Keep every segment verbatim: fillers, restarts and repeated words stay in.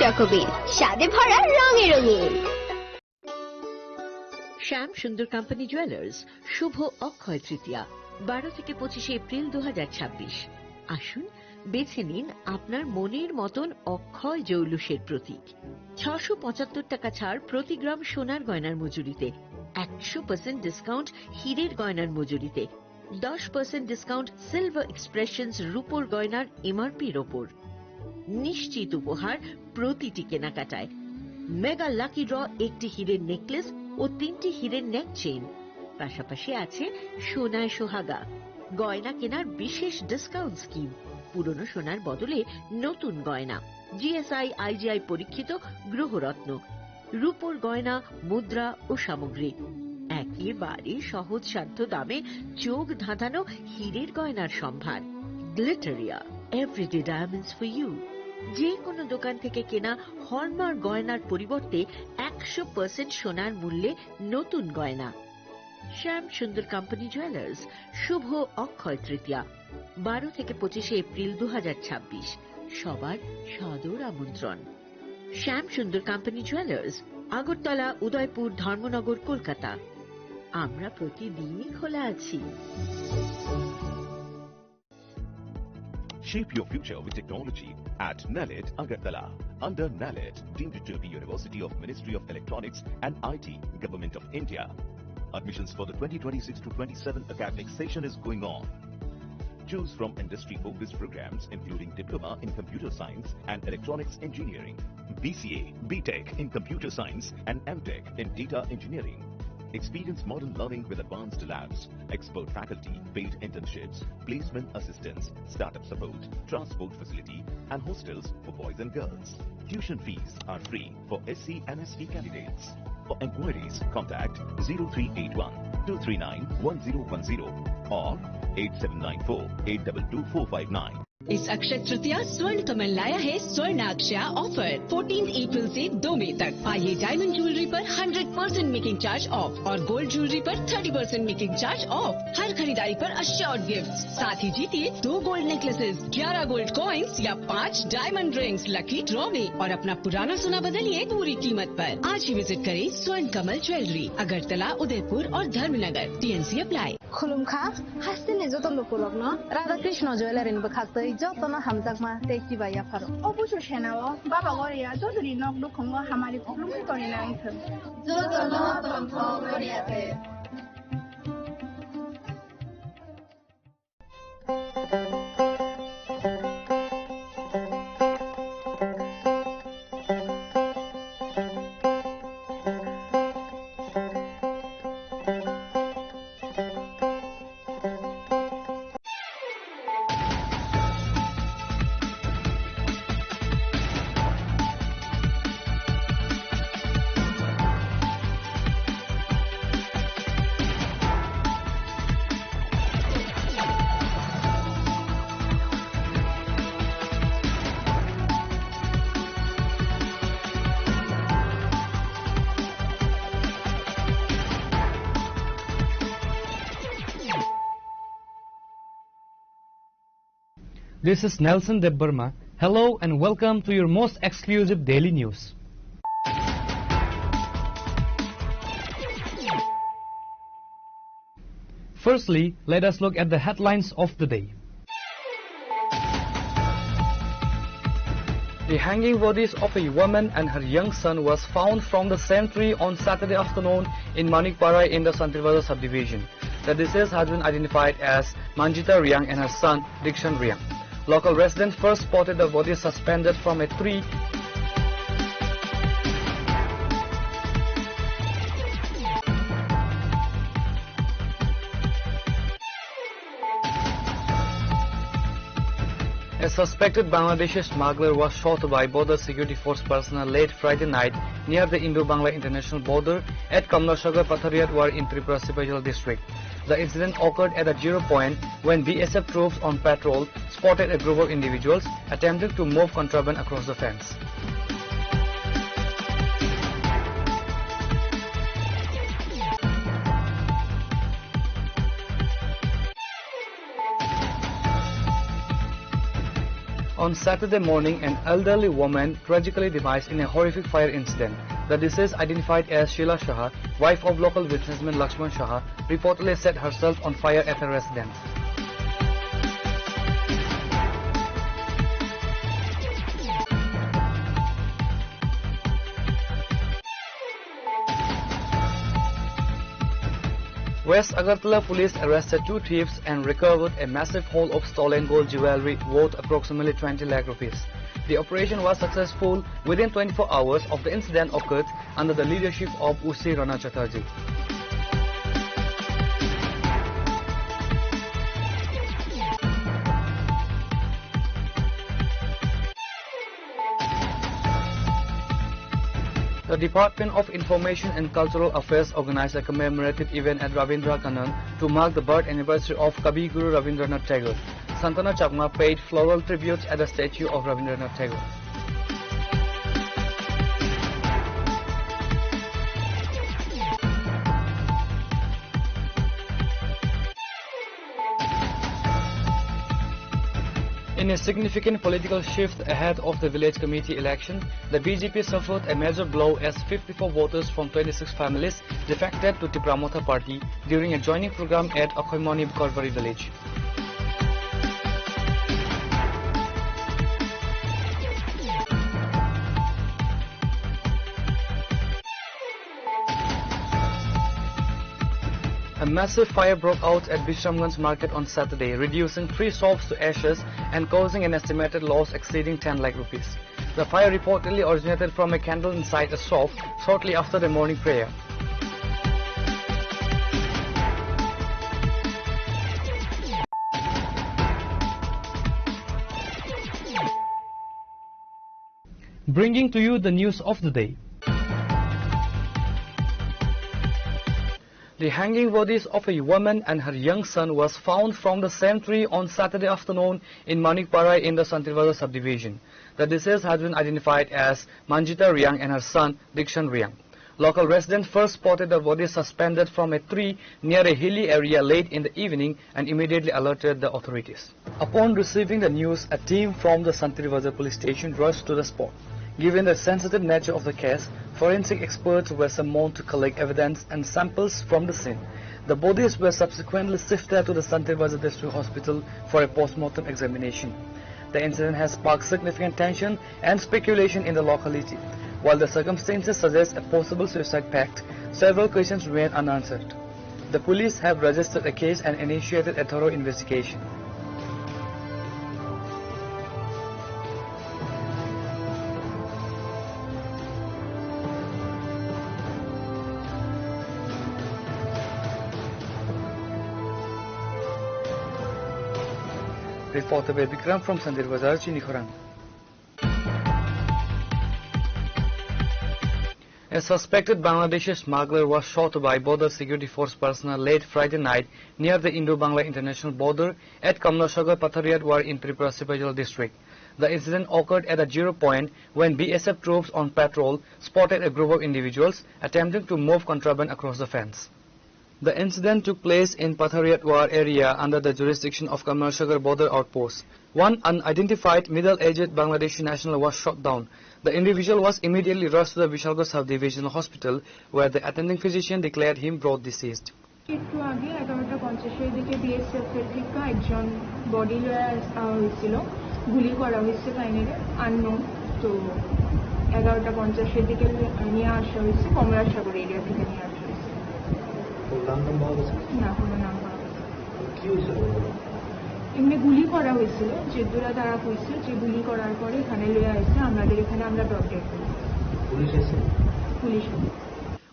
চকোবিন, স্বাদে ভরা, রঙে রঙিন। শ্যাম সুন্দর কোম্পানি জুয়েলার্স, শুভ অক্ষয় তৃতীয়া, বারো থেকে পঁচিশে এপ্রিল দু হাজার ছাব্বিশ। আসুন, বেছে নিন আপনার মনের মতন অক্ষয় জৌলুসের প্রতীক। ছশো পঁচাত্তর টাকা ছাড় প্রতি গ্রাম সোনার গয়নার মজুরিতে, একশো পার্সেন্ট ডিসকাউন্ট হীরের গয়নার মজুরিতে, দশ পার্সেন্ট ডিসকাউন্ট সিলভার এক্সপ্রেশনস রূপোর গয়নার এমআরপির ওপর। নিশ্চিত উপহার প্রতিটি কেনাকাটায়। মেগা লাকি ড্র, একটি হীরের নেকলেস ও তিনটি হীরের নেক চেইন। পাশাপাশি আছে সোনায় সোহাগা, গয়না কেনার বিশেষ ডিসকাউন্ট স্কিম, পুরনো সোনার বদলে নতুন গয়না, জিএসআই আইজিআই পরীক্ষিত গ্রহরত্ন, রূপোর গয়না, মুদ্রা ও সামগ্রী। একেবারে সহজসাধ্য দামে চোখ ধাঁধানো হীরের গয়নার সম্ভার। Glitteria, everyday diamonds for you. যে কোনো দোকান থেকে কেনা হলমার্ক গয়নার পরিবর্তে একশো পার্সেন্ট সোনার মূল্যে নতুন গয়না। শ্যাম সুন্দর কোম্পানি জুয়েলার্স, শুভ অক্ষয় তৃতীয়া, বারো থেকে পঁচিশে এপ্রিল দু হাজার ছাব্বিশ। সবার সাদর আমন্ত্রণ। শ্যাম সুন্দর কোম্পানি জুয়েলার্স, আগরতলা, উদয়পুর, ধর্মনগর, কলকাতা। আমরা প্রতিদিনই খোলা আছি। Shape your future with technology at NALET Agartala. Under NALET, deemed to be University of Ministry of Electronics and I T, Government of India. Admissions for the twenty twenty-six to twenty-seven academic session is going on. Choose from industry-focused programs including Diploma in Computer Science and Electronics Engineering, B C A, B Tech in Computer Science and M Tech in Data Engineering. Experience modern learning with advanced labs, expert faculty, paid internships, placement assistance, startup support, transport facility, and hostels for boys and girls. Tuition fees are free for S C and S T candidates. For inquiries, contact zero three eight one two three nine one zero one zero or eight seven nine four eight double two four five nine. इस अक्षय तृतीया स्वर्ण कमल लाया है स्वर्ण Akshay offer. Fourteen April से दो मई तक। पाइए डायमंड ज्वेलरी पर hundred percent making charge off और गोल्ड ज्वेलरी पर thirty percent making charge off. हर खरीदारी पर अश्योर्ड गिफ्ट, साथ ही जीतिए दो गोल्ड नेकलेसेस, ग्यारह गोल्ड कॉइंस या पाँच डायमंड रिंग्स लकी ड्रॉ में और अपना पुराना सोना बदलिए पूरी कीमत पर। आज ही विजिट करें स्वर्ण कमल ज्वेलरी, अगरतला, उदयपुर और Dharmanagar. TNC apply. Khulumkha, hasteni joto lukurokno Radha Krishna Jewellery ni bwkhaktwi jotono hamjakma tei chibai yapharo. O busu senao Baba Goria jotoni nok nukhungo hamari khulumkha toni nang thung. Jotono tongthok Goria te. This is Nelson Debbarma. Hello and welcome to your most exclusive daily news. Firstly, let us look at the headlines of the day. The hanging bodies of a woman and her young son was found from the same tree on Saturday afternoon in Manikpara in the Santirbazar subdivision. The deceased has been identified as Manjita Riang and her son Dikshan Riang. Local residents first spotted the body suspended from a tree. A suspected Bangladeshi smuggler was shot by Border Security Force personnel late Friday night near the Indo-Bangla international border at Kamlasagar Patharia Dwar in Tripura Sipaijala district. The incident occurred at a zero point when B S F troops on patrol spotted a group of individuals attempting to move contraband across the fence. On Saturday morning, an elderly woman tragically demised in a horrific fire incident. The deceased, identified as Sheila Shah, wife of local businessman Lakshman Shah, reportedly set herself on fire at her residence. West Agartala police arrested two thieves and recovered a massive haul of stolen gold jewelry worth approximately twenty lakh rupees. The operation was successful. Within twenty-four hours of the incident occurred under the leadership of O C Rana Chatterjee. The Department of Information and Cultural Affairs organized a commemorative event at Rabindra Kanan to mark the birth anniversary of Kavi Guru Rabindranath Tagore. Santana Chakma paid floral tributes at the statue of Rabindranath Tagore. In a significant political shift ahead of the village committee election, the B J P suffered a major blow as fifty-four voters from twenty-six families defected to Tipra Motha party during a joining program at Akhoimoni Korbari village. A massive fire broke out at Bishramganj market on Saturday, reducing three shops to ashes and causing an estimated loss exceeding ten lakh rupees. The fire reportedly originated from a candle inside a shop shortly after the morning prayer. Bringing to you the news of the day. The hanging bodies of a woman and her young son was found from the same tree on Saturday afternoon in Manikpara in the Santirbazar subdivision. The deceased has been identified as Manjita Riang and her son Dikshan Riang. Local residents first spotted the body suspended from a tree near a hilly area late in the evening and immediately alerted the authorities. Upon receiving the news, a team from the Santirbazar police station rushed to the spot. Given the sensitive nature of the case, forensic experts were summoned to collect evidence and samples from the scene. The bodies were subsequently shifted to the Santirbazar District Hospital for a postmortem examination. The incident has sparked significant tension and speculation in the locality. While the circumstances suggest a possible suicide pact, several questions remain unanswered. The police have registered a case and initiated a thorough investigation. Reporter by Bikram from Santirbazar, Chinikhorang. A suspected Bangladeshi smuggler was shot by Border Security Force personnel late Friday night near the Indo-Bangla international border at Kamlasagar Pathariat War in Tripura Sipahijala district. The incident occurred at a zero point when B S F troops on patrol spotted a group of individuals attempting to move contraband across the fence. The incident took place in Pathariat War area under the jurisdiction of Kamalsagar border outpost. One unidentified middle-aged Bangladeshi national was shot down. The individual was immediately rushed to the Bishalgarh sub-divisional hospital, where the attending physician declared him brought deceased. একটু আগে এগারোটা পঞ্চাশের দিকে বিএসএফ এর থেকে একজন বডি লয়ে আসা হয়েছিল, গুলি করা হয়েছে ফাইনালি আননোন। তো এগারোটা পঞ্চাশের দিকে নিয়ে আসা হয়েছে, কমলাসাগর এরিয়া থেকে নিয়ে আসা হয়েছে। ওর নাম টাম পাওয়া গেছে? না, কোনো নাম পাওয়া গেছে না। কি হয়েছিল ওর? এমনি গুলি করা হয়েছিল, জেদ্দুরা তারা কইছে যে গুলি করার পরে এখানে লয়ে আসছে, আমাদের এখানে আমরা ব্রডডেড করি। পুলিশ এসে? Police.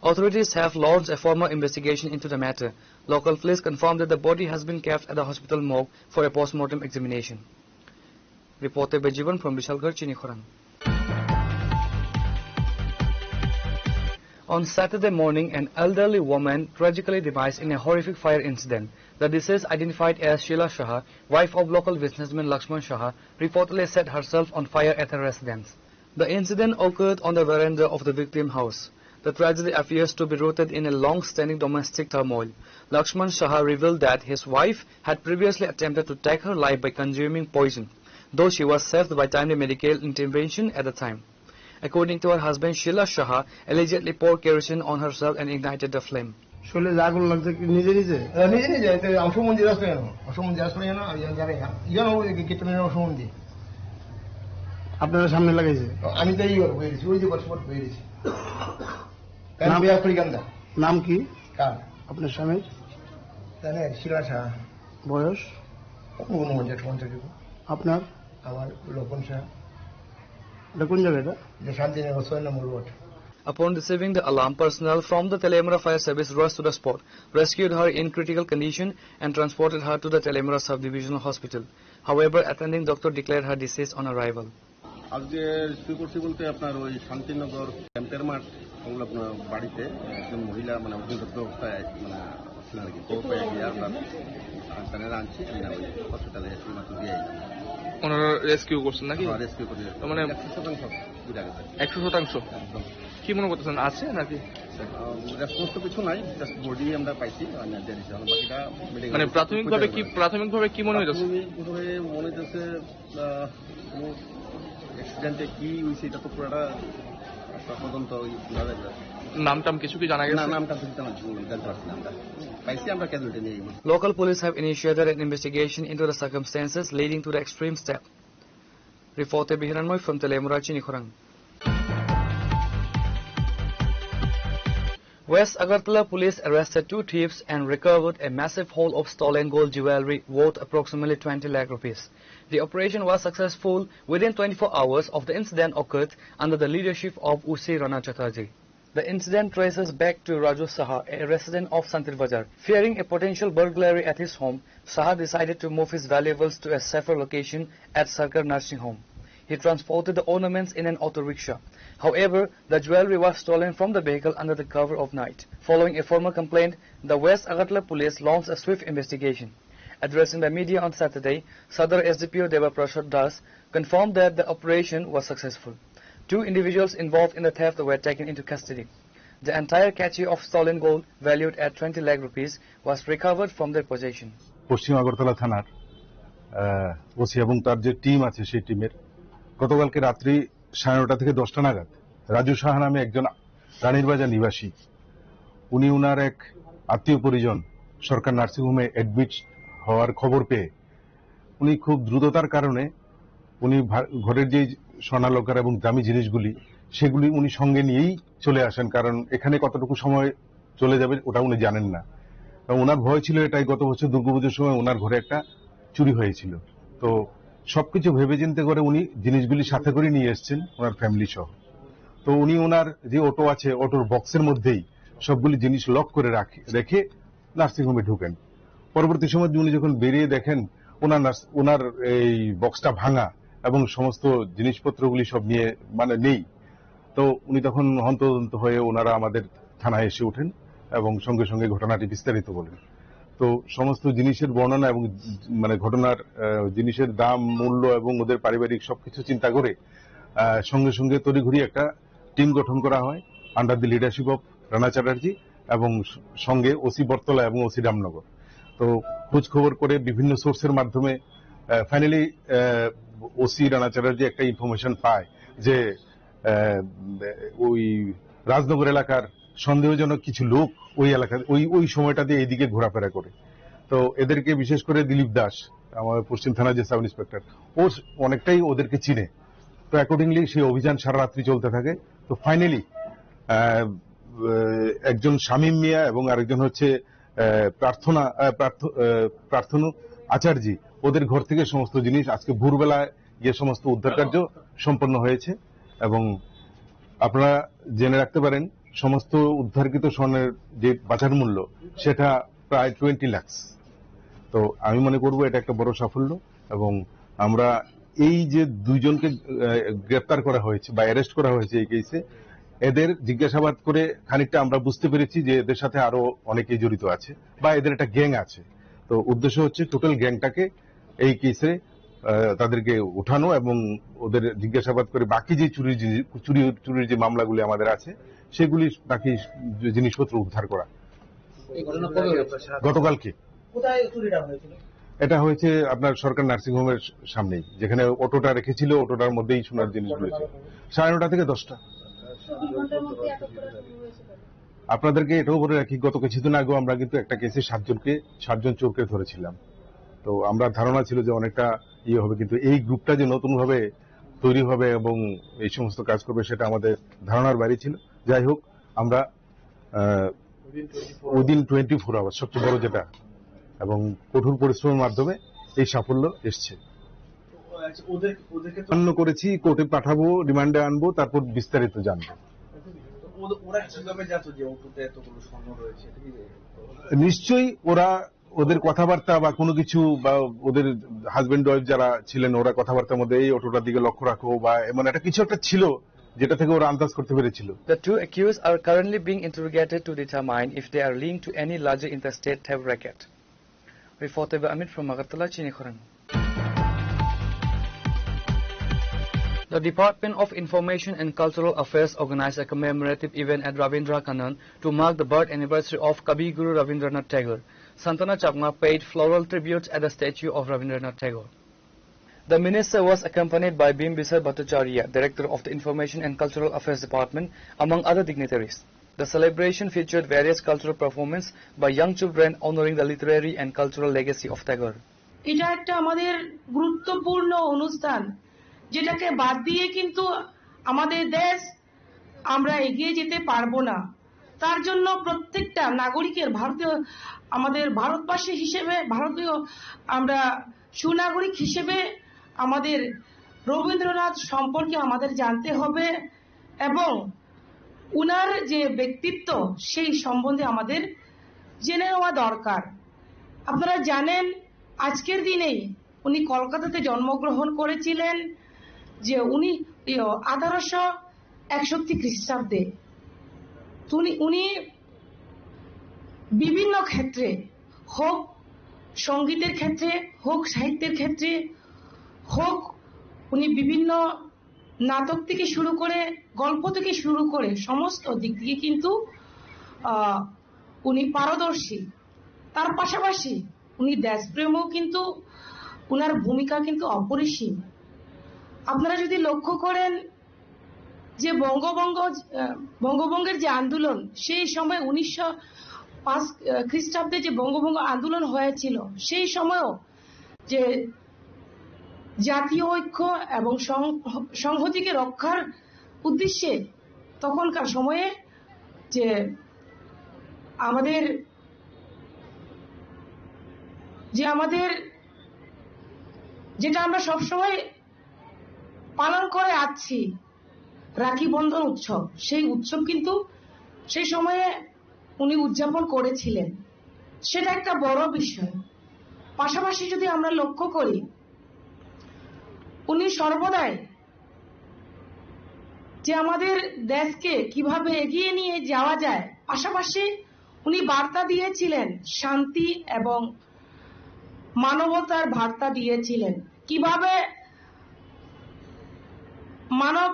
Authorities have launched a formal investigation into the matter. Local police confirmed that the body has been kept at the hospital morgue for a post-mortem examination. Reported by Jivan from Bishalgarh, Chinikhorang. On Saturday morning, an elderly woman tragically demised in a horrific fire incident. The deceased, identified as Sheila Shah, wife of local businessman Lakshman Shah, reportedly set herself on fire at her residence. The incident occurred on the veranda of the victim house. The tragedy appears to be rooted in a long-standing domestic turmoil. Lakshman Shah revealed that his wife had previously attempted to take her life by consuming poison. though she was saved by timely medical intervention at the time. According to her husband, Sheila Shah allegedly poured kerosene on herself and ignited the flame. শরীরে যে আগুন লাগছে কি নিজে নিজে? হ্যাঁ, নিজে নিজে, এতে অংশ মন্দির আসলো কেন? অংশ মন্দির আসলো কেন? আমি জানি না। ইয়ান হবে কি, কীর্তনের অংশ মন্দির। আপনারা সামনে লাগাইছে? আমি তো এই ওর বইরেছি, ওই যে বট, বট বইরেছি। কারণ নাম? বিয়া করি গান্দা। নাম কি? কার? আপনার স্বামীর? জানে, শিলা শাহ। বয়স? ঊনপঞ্চাশ, পঞ্চাশ। আপনার? আমার লোপন শাহ। এটা কোন জায়গা এটা? যে শান্তিনগর ছয় নম্বর word. Upon receiving the alarm, personnel from the Teliamura Fire Service rushed to the spot, rescued her in critical condition, and transported her to the Teliamura Sub-Divisional Hospital. However, attending doctor declared her deceased on arrival. আজকে রেস্কিউ করছি বলতে আপনার ওই শান্তিনগর ক্যাম্পের মাঠ সংলগ্ন বাড়িতে একজন মহিলা মানে অগ্নিদগ্ধ অবস্থায় মানে ছিলেন আর কি। খবর পেয়ে গিয়ে আমরা তাদের আনছি, এনে ওই হসপিটালে এসে মাত্র দিয়ে এলাম। ওনারা রেস্কিউ করছেন নাকি? হ্যাঁ, রেস্কিউ করে। তার মানে একশো শতাংশ বুঝা গেছে। একশো শতাংশ? একদম। কি মনে করতেছেন, আছে নাকি? আহ, রেসপন্স তো কিছু নাই, জাস্ট বডি আমরা পাইছি, মানে, দেরি হলো। বাকিটা মেডিকেল মানে, রিপোর্ট প্রাথমিকভাবে কি, করতে হবে। প্রাথমিকভাবে কি মনে হইতেছে? প্রাথমিকভাবে মনে হইতেছে, আহ, কোনো অ্যাক্সিডেন্টে কি হয়েছে, এটা তো পুরাটা একটা তদন্ত ওই বোঝা যাবে। নাম টাম কিছু কি জানা না, গেছে? নাম টাম কিছু জানা, জানতে পারছি না আমরা। পাইছি আমরা ক্যাজুয়ালিটি নিয়ে। Local police have initiated an investigation into the circumstances leading to the extreme step. Reporter Bihiranmoi from Teliamura Chinikhorang. West Agartala police arrested two thieves and recovered a massive haul of stolen gold jewelry worth approximately twenty lakh rupees. The operation was successful. Within twenty-four hours of the incident occurred under the leadership of O C Rana Chatterjee. The incident traces back to Raju Saha, a resident of Santir Bazar. Fearing a potential burglary at his home, Saha decided to move his valuables to a safer location at Sarkar Nursing Home. He transported the ornaments in an auto rickshaw. However, the jewelry was stolen from the vehicle under the cover of night. Following a formal complaint, the West Agartala police launched a swift investigation. Addressing the media on Saturday, Sadar S D P O Deva Prasad Das confirmed that the operation was successful. Two individuals involved in the theft were taken into custody. The entire cache of stolen gold, valued at twenty lakh rupees, was recovered from their possession. পশ্চিম আগরতলা থানার ওসি এবং তার যে টিম আছে, সেই টিমের গতকালকে রাত্রি সাড়ে নটা থেকে দশটা নাগাদ রাজু সাহা নামে একজন রানীর বাজার নিবাসী, উনি ওনার এক আত্মীয় পরিজন সরকার নার্সিংহোমে অ্যাডমিট হওয়ার খবর পেয়ে উনি খুব দ্রুততার কারণে উনি ভা-, ঘরের যে স্বর্ণালংকার এবং দামি জিনিসগুলি, সেগুলি উনি সঙ্গে নিয়েই চলে আসেন, কারণ এখানে কতটুকু সময় চলে যাবে ওটা উনি জানেন না। এবং ওনার ভয় ছিল এটাই, গত বছর দুর্গাপুজোর সময় ওনার ঘরে একটা চুরি হয়েছিল। তো সবকিছু ভেবে চিন্তে করে উনি জিনিসগুলি সাথে করে নিয়ে এসেছেন ওনার ফ্যামিলি সহ। তো উনি ওনার যে অটো আছে, অটোর বক্সের মধ্যেই সবগুলি জিনিস লক করে রাখে, রেখে নার্সিংহোমে ঢুকেন। পরবর্তী সময় উনি যখন বেরিয়ে দেখেন ওনার নার্স-, ওনার এই বক্সটা ভাঙা এবং সমস্ত জিনিসপত্রগুলি সব নিয়ে, মানে, নেই, তো উনি তখন হন্তদন্ত হয়ে ওনারা আমাদের থানায় এসে ওঠেন এবং সঙ্গে সঙ্গে ঘটনাটি বিস্তারিত বলেন। তো সমস্ত জিনিসের বর্ণনা এবং, মানে, ঘটনার, আহ, জিনিসের দাম, মূল্য এবং ওদের পারিবারিক সবকিছু চিন্তা করে, আহ, সঙ্গে সঙ্গে তড়িঘড়ি একটা টিম গঠন করা হয় under the leadership of Rana চ্যাটার্জি এবং স-, সঙ্গে ওসি বটতলা এবং ওসি রামনগর। তো খোঁজ খবর করে বিভিন্ন সোর্সের মাধ্যমে, আহ, ফাইনালি, আহ, ওসি রানা চ্যাটার্জি একটা ইনফরমেশন পায় যে, আহ, ওই রাজনগর এলাকার সন্দেহজনক কিছু লোক ওই এলাকা, ওই, ওই সময়টাতে এইদিকে ঘোরাফেরা করে। তো এদেরকে বিশেষ করে দিলীপ দাস, আমার পশ্চিম থানার যে সাব ইন্সপেক্টর, ও অনেকটাই ওদেরকে চিনে। তো অ্যাকর্ডিংলি সেই অভিযান সারা রাত্রি চলতে থাকে। তো ফাইনালি, আহ, আহ, একজন শামীম মিয়া এবং আরেকজন হচ্ছে, আহ, প্রার্থনা, আহ, প্রার্থ-, আহ, প্রার্থনু আচার্যি, ওদের ঘর থেকে সমস্ত জিনিস আজকে ভোরবেলায় গিয়ে সমস্ত উদ্ধার কার্য সম্পন্ন হয়েছে। এবং আপনারা জেনে রাখতে পারেন, সমস্ত উদ্ধারকৃত স্বর্ণের যে বাজার মূল্য, সেটা প্রায় টোয়েন্টি লাখস। তো আমি মনে করব এটা একটা বড় সাফল্য। এবং আমরা এই যে দুইজনকে, আহ, গ্রেপ্তার করা হয়েছে বা অ্যারেস্ট করা হয়েছে এই কেসে, এদের জিজ্ঞাসাবাদ করে খানিকটা আমরা বুঝতে পেরেছি যে এদের সাথে আরো অনেকেই জড়িত আছে বা এদের একটা গ্যাং আছে। তো উদ্দেশ্য হচ্ছে টোটাল গ্যাংটাকে এই কেসে, আহ, তাদেরকে উঠানো এবং ওদের জিজ্ঞাসাবাদ করে বাকি যে চুরির জিনিস, চুরি, চুরির যে মামলাগুলি আমাদের আছে, সেগুলি বাকি জিনিসপত্র উদ্ধার করা। এই ঘটনা কবে হয়েছে? গতকালকে। কোথায় চুরিটা হয়েছিল? এটা হয়েছে আপনার সরকার নার্সিং হোমের সামনেই, যেখানে অটোটা রেখেছিল, অটোটার মধ্যেই সোনার জিনিস রয়েছে। সাড়ে নটা থেকে দশটা। আপনাদেরকে এটাও বলে রাখি, গত কিছুদিন আগেও আমরা কিন্তু একটা কেসে সাতজনকে, সাতজন চোরকে ধরেছিলাম। তো আমরা ধারণা ছিল যে অনেকটা ইয়ে হবে, কিন্তু এই গ্রুপটা যে নতুনভাবে তৈরি হবে এবং এই সমস্ত কাজ করবে, সেটা আমাদের ধারণার বাইরে ছিল। যাই হোক, আমরা উইদিন টোয়েন্টি ফোর আওয়ার্স, সবচেয়ে বড় যেটা, এবং কঠোর পরিশ্রমের মাধ্যমে এই সাফল্য এসছে। আচ্ছা, ওদের, ওদেরকে তো সামান্য করেছি, কোর্টে পাঠাবো, রিমান্ডে আনবো, তারপর বিস্তারিত জানবো। ওরা কিভাবে জানতো যে অটোতে এতগুলো স্বর্ণ রয়েছে? এটা কি নিশ্চয়ই ওরা ওদের কথাবার্তা বা কোনো কিছু, বা ওদের হাজবেন্ড ওয়াইফ যারা ছিলেন, ওরা কথাবার্তার মধ্যে এই অটোটার দিকে লক্ষ্য রাখো বা এমন একটা কিছু একটা ছিল, যেটা থেকে ওরা আন্দাজ করতে পেরেছিল। The two accused are currently being interrogated to determine if they are linked to any larger interstate theft racket. Reporter by Amit from Agartala, Chini Khorang. The Department of Information and Cultural Affairs organized a commemorative event at Rabindra Kanan to mark the birth anniversary of Kavi Guru Rabindranath Tagore. Santana Chakma paid floral tributes at the statue of Rabindranath Tagore. The minister was accompanied by Bimbisar Bhattacharya, Director of the Information and Cultural Affairs Department, among other dignitaries. The celebration featured various cultural performances by young children honoring the literary and cultural legacy of Tagore. এটা একটা আমাদের গুরুত্বপূর্ণ অনুষ্ঠান, যেটাকে বাদ দিয়ে কিন্তু আমাদের দেশ আমরা এগিয়ে যেতে পারবো না। তার জন্য প্রত্যেকটা নাগরিকের, ভারতীয়, আমাদের ভারতবাসী হিসেবে, ভারতীয় আমরা সুনাগরিক হিসেবে আমাদের রবীন্দ্রনাথ সম্পর্কে আমাদের জানতে হবে এবং উনার যে ব্যক্তিত্ব, সেই সম্বন্ধে আমাদের জেনে নেওয়া দরকার। আপনারা জানেন, আজকের দিনেই উনি কলকাতাতে জন্মগ্রহণ করেছিলেন, যে উনি, ইয়ো, আঠারোশো একষট্টি খ্রিস্টাব্দে। তো উনি, উনি বিভিন্ন ক্ষেত্রে হোক, সঙ্গীতের ক্ষেত্রে হোক, সাহিত্যের ক্ষেত্রে হোক, উনি বিভিন্ন নাটক থেকে শুরু করে, গল্প থেকে শুরু করে সমস্ত দিক দিয়ে কিন্তু, আহ, উনি পারদর্শী। তার পাশাপাশি উনি দেশপ্রেমও কিন্তু, উনার ভূমিকা কিন্তু অপরিসীম। আপনারা যদি লক্ষ্য করেন যে বঙ্গভঙ্গ, আহ, বঙ্গভঙ্গের যে আন্দোলন, সেই সময় উনিশশো পাঁচ, আহ, খ্রিস্টাব্দে যে বঙ্গভঙ্গ আন্দোলন হয়েছিল, সেই সময়ও যে জাতীয় ঐক্য এবং সং-, সংহতিকে রক্ষার উদ্দেশ্যে তখনকার সময়ে যে আমাদের, যে আমাদের, যেটা আমরা সবসময় পালন করে আসছি, রাখি বন্ধন উৎসব, সেই উৎসব কিন্তু সেই সময়ে উনি উদযাপন করেছিলেন। সেটা একটা বড় বিষয়। পাশাপাশি যদি আমরা লক্ষ্য করি, উনি সর্বদাই যে আমাদের দেশকে কিভাবে এগিয়ে নিয়ে যাওয়া যায়, পাশাপাশি উনি বার্তা দিয়েছিলেন শান্তি এবং মানবতার বার্তা দিয়েছিলেন, কিভাবে মানব,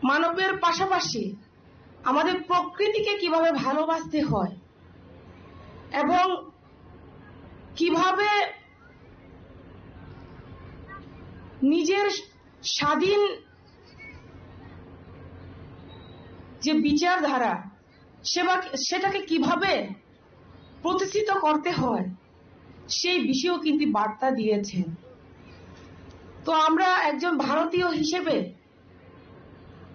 মানবের পাশাপাশি আমাদের প্রকৃতিকে কিভাবে ভালোবাসতে হয় এবং কিভাবে নিজের স্বাধীন যে বিচারধারা, সেবা-, সেটাকে কিভাবে প্রতিষ্ঠিত করতে হয়, সেই বিষয়েও কিন্তু বার্তা দিয়েছেন। তো আমরা একজন ভারতীয় হিসেবে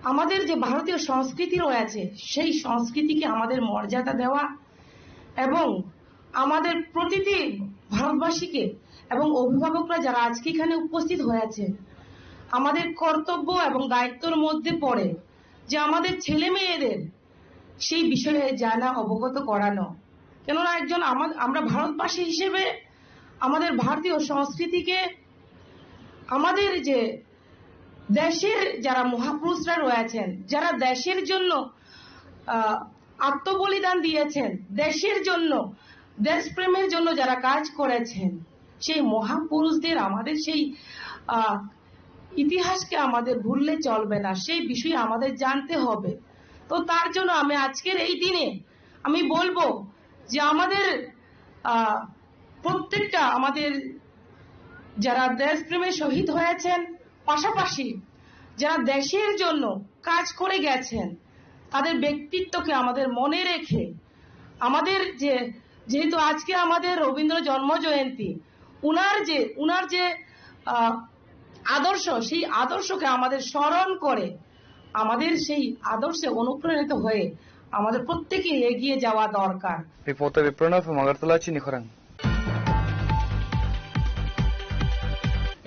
আমাদের যে ভারতীয় সংস্কৃতি রয়েছে, সেই সংস্কৃতিকে আমাদের মর্যাদা দেওয়া এবং আমাদের প্রতিটি ভারতবাসীকে এবং অভিভাবকরা যারা আজকে এখানে উপস্থিত হয়েছে, আমাদের কর্তব্য এবং দায়িত্বের মধ্যে পড়ে যে আমাদের ছেলে মেয়েদের সেই বিষয়ে জানা, অবগত করানো। কেননা একজন আমা-, আমরা ভারতবাসী হিসেবে আমাদের ভারতীয় সংস্কৃতিকে, আমাদের যে দেশের যারা মহাপুরুষরা রয়েছেন, যারা দেশের জন্য, আহ, আত্মবলিদান দিয়েছেন, দেশের জন্য, দেশপ্রেমের জন্য যারা কাজ করেছেন, সেই মহাপুরুষদের আমাদের সেই, আহ, ইতিহাসকে আমাদের ভুললে চলবে না, সেই বিষয়ে আমাদের জানতে হবে। তো তার জন্য আমি আজকের এই দিনে আমি বলবো যে আমাদের, আহ, প্রত্যেকটা আমাদের যারা দেশপ্রেমে শহীদ হয়েছেন, পাশাপাশি যারা দেশের জন্য কাজ করে গেছেন, তাদের ব্যক্তিত্বকে আমাদের মনে রেখে আমাদের যে, যেহেতু আজকে আমাদের রবীন্দ্র জন্ম জয়ন্তী, উনার যে, উনার যে, আহ, আদর্শ, সেই আদর্শকে আমাদের স্মরণ করে আমাদের সেই আদর্শে অনুপ্রাণিত হয়ে আমাদের প্রত্যেকে এগিয়ে যাওয়া দরকার। Reporter Bipranav from Agartala, Chini Khorang.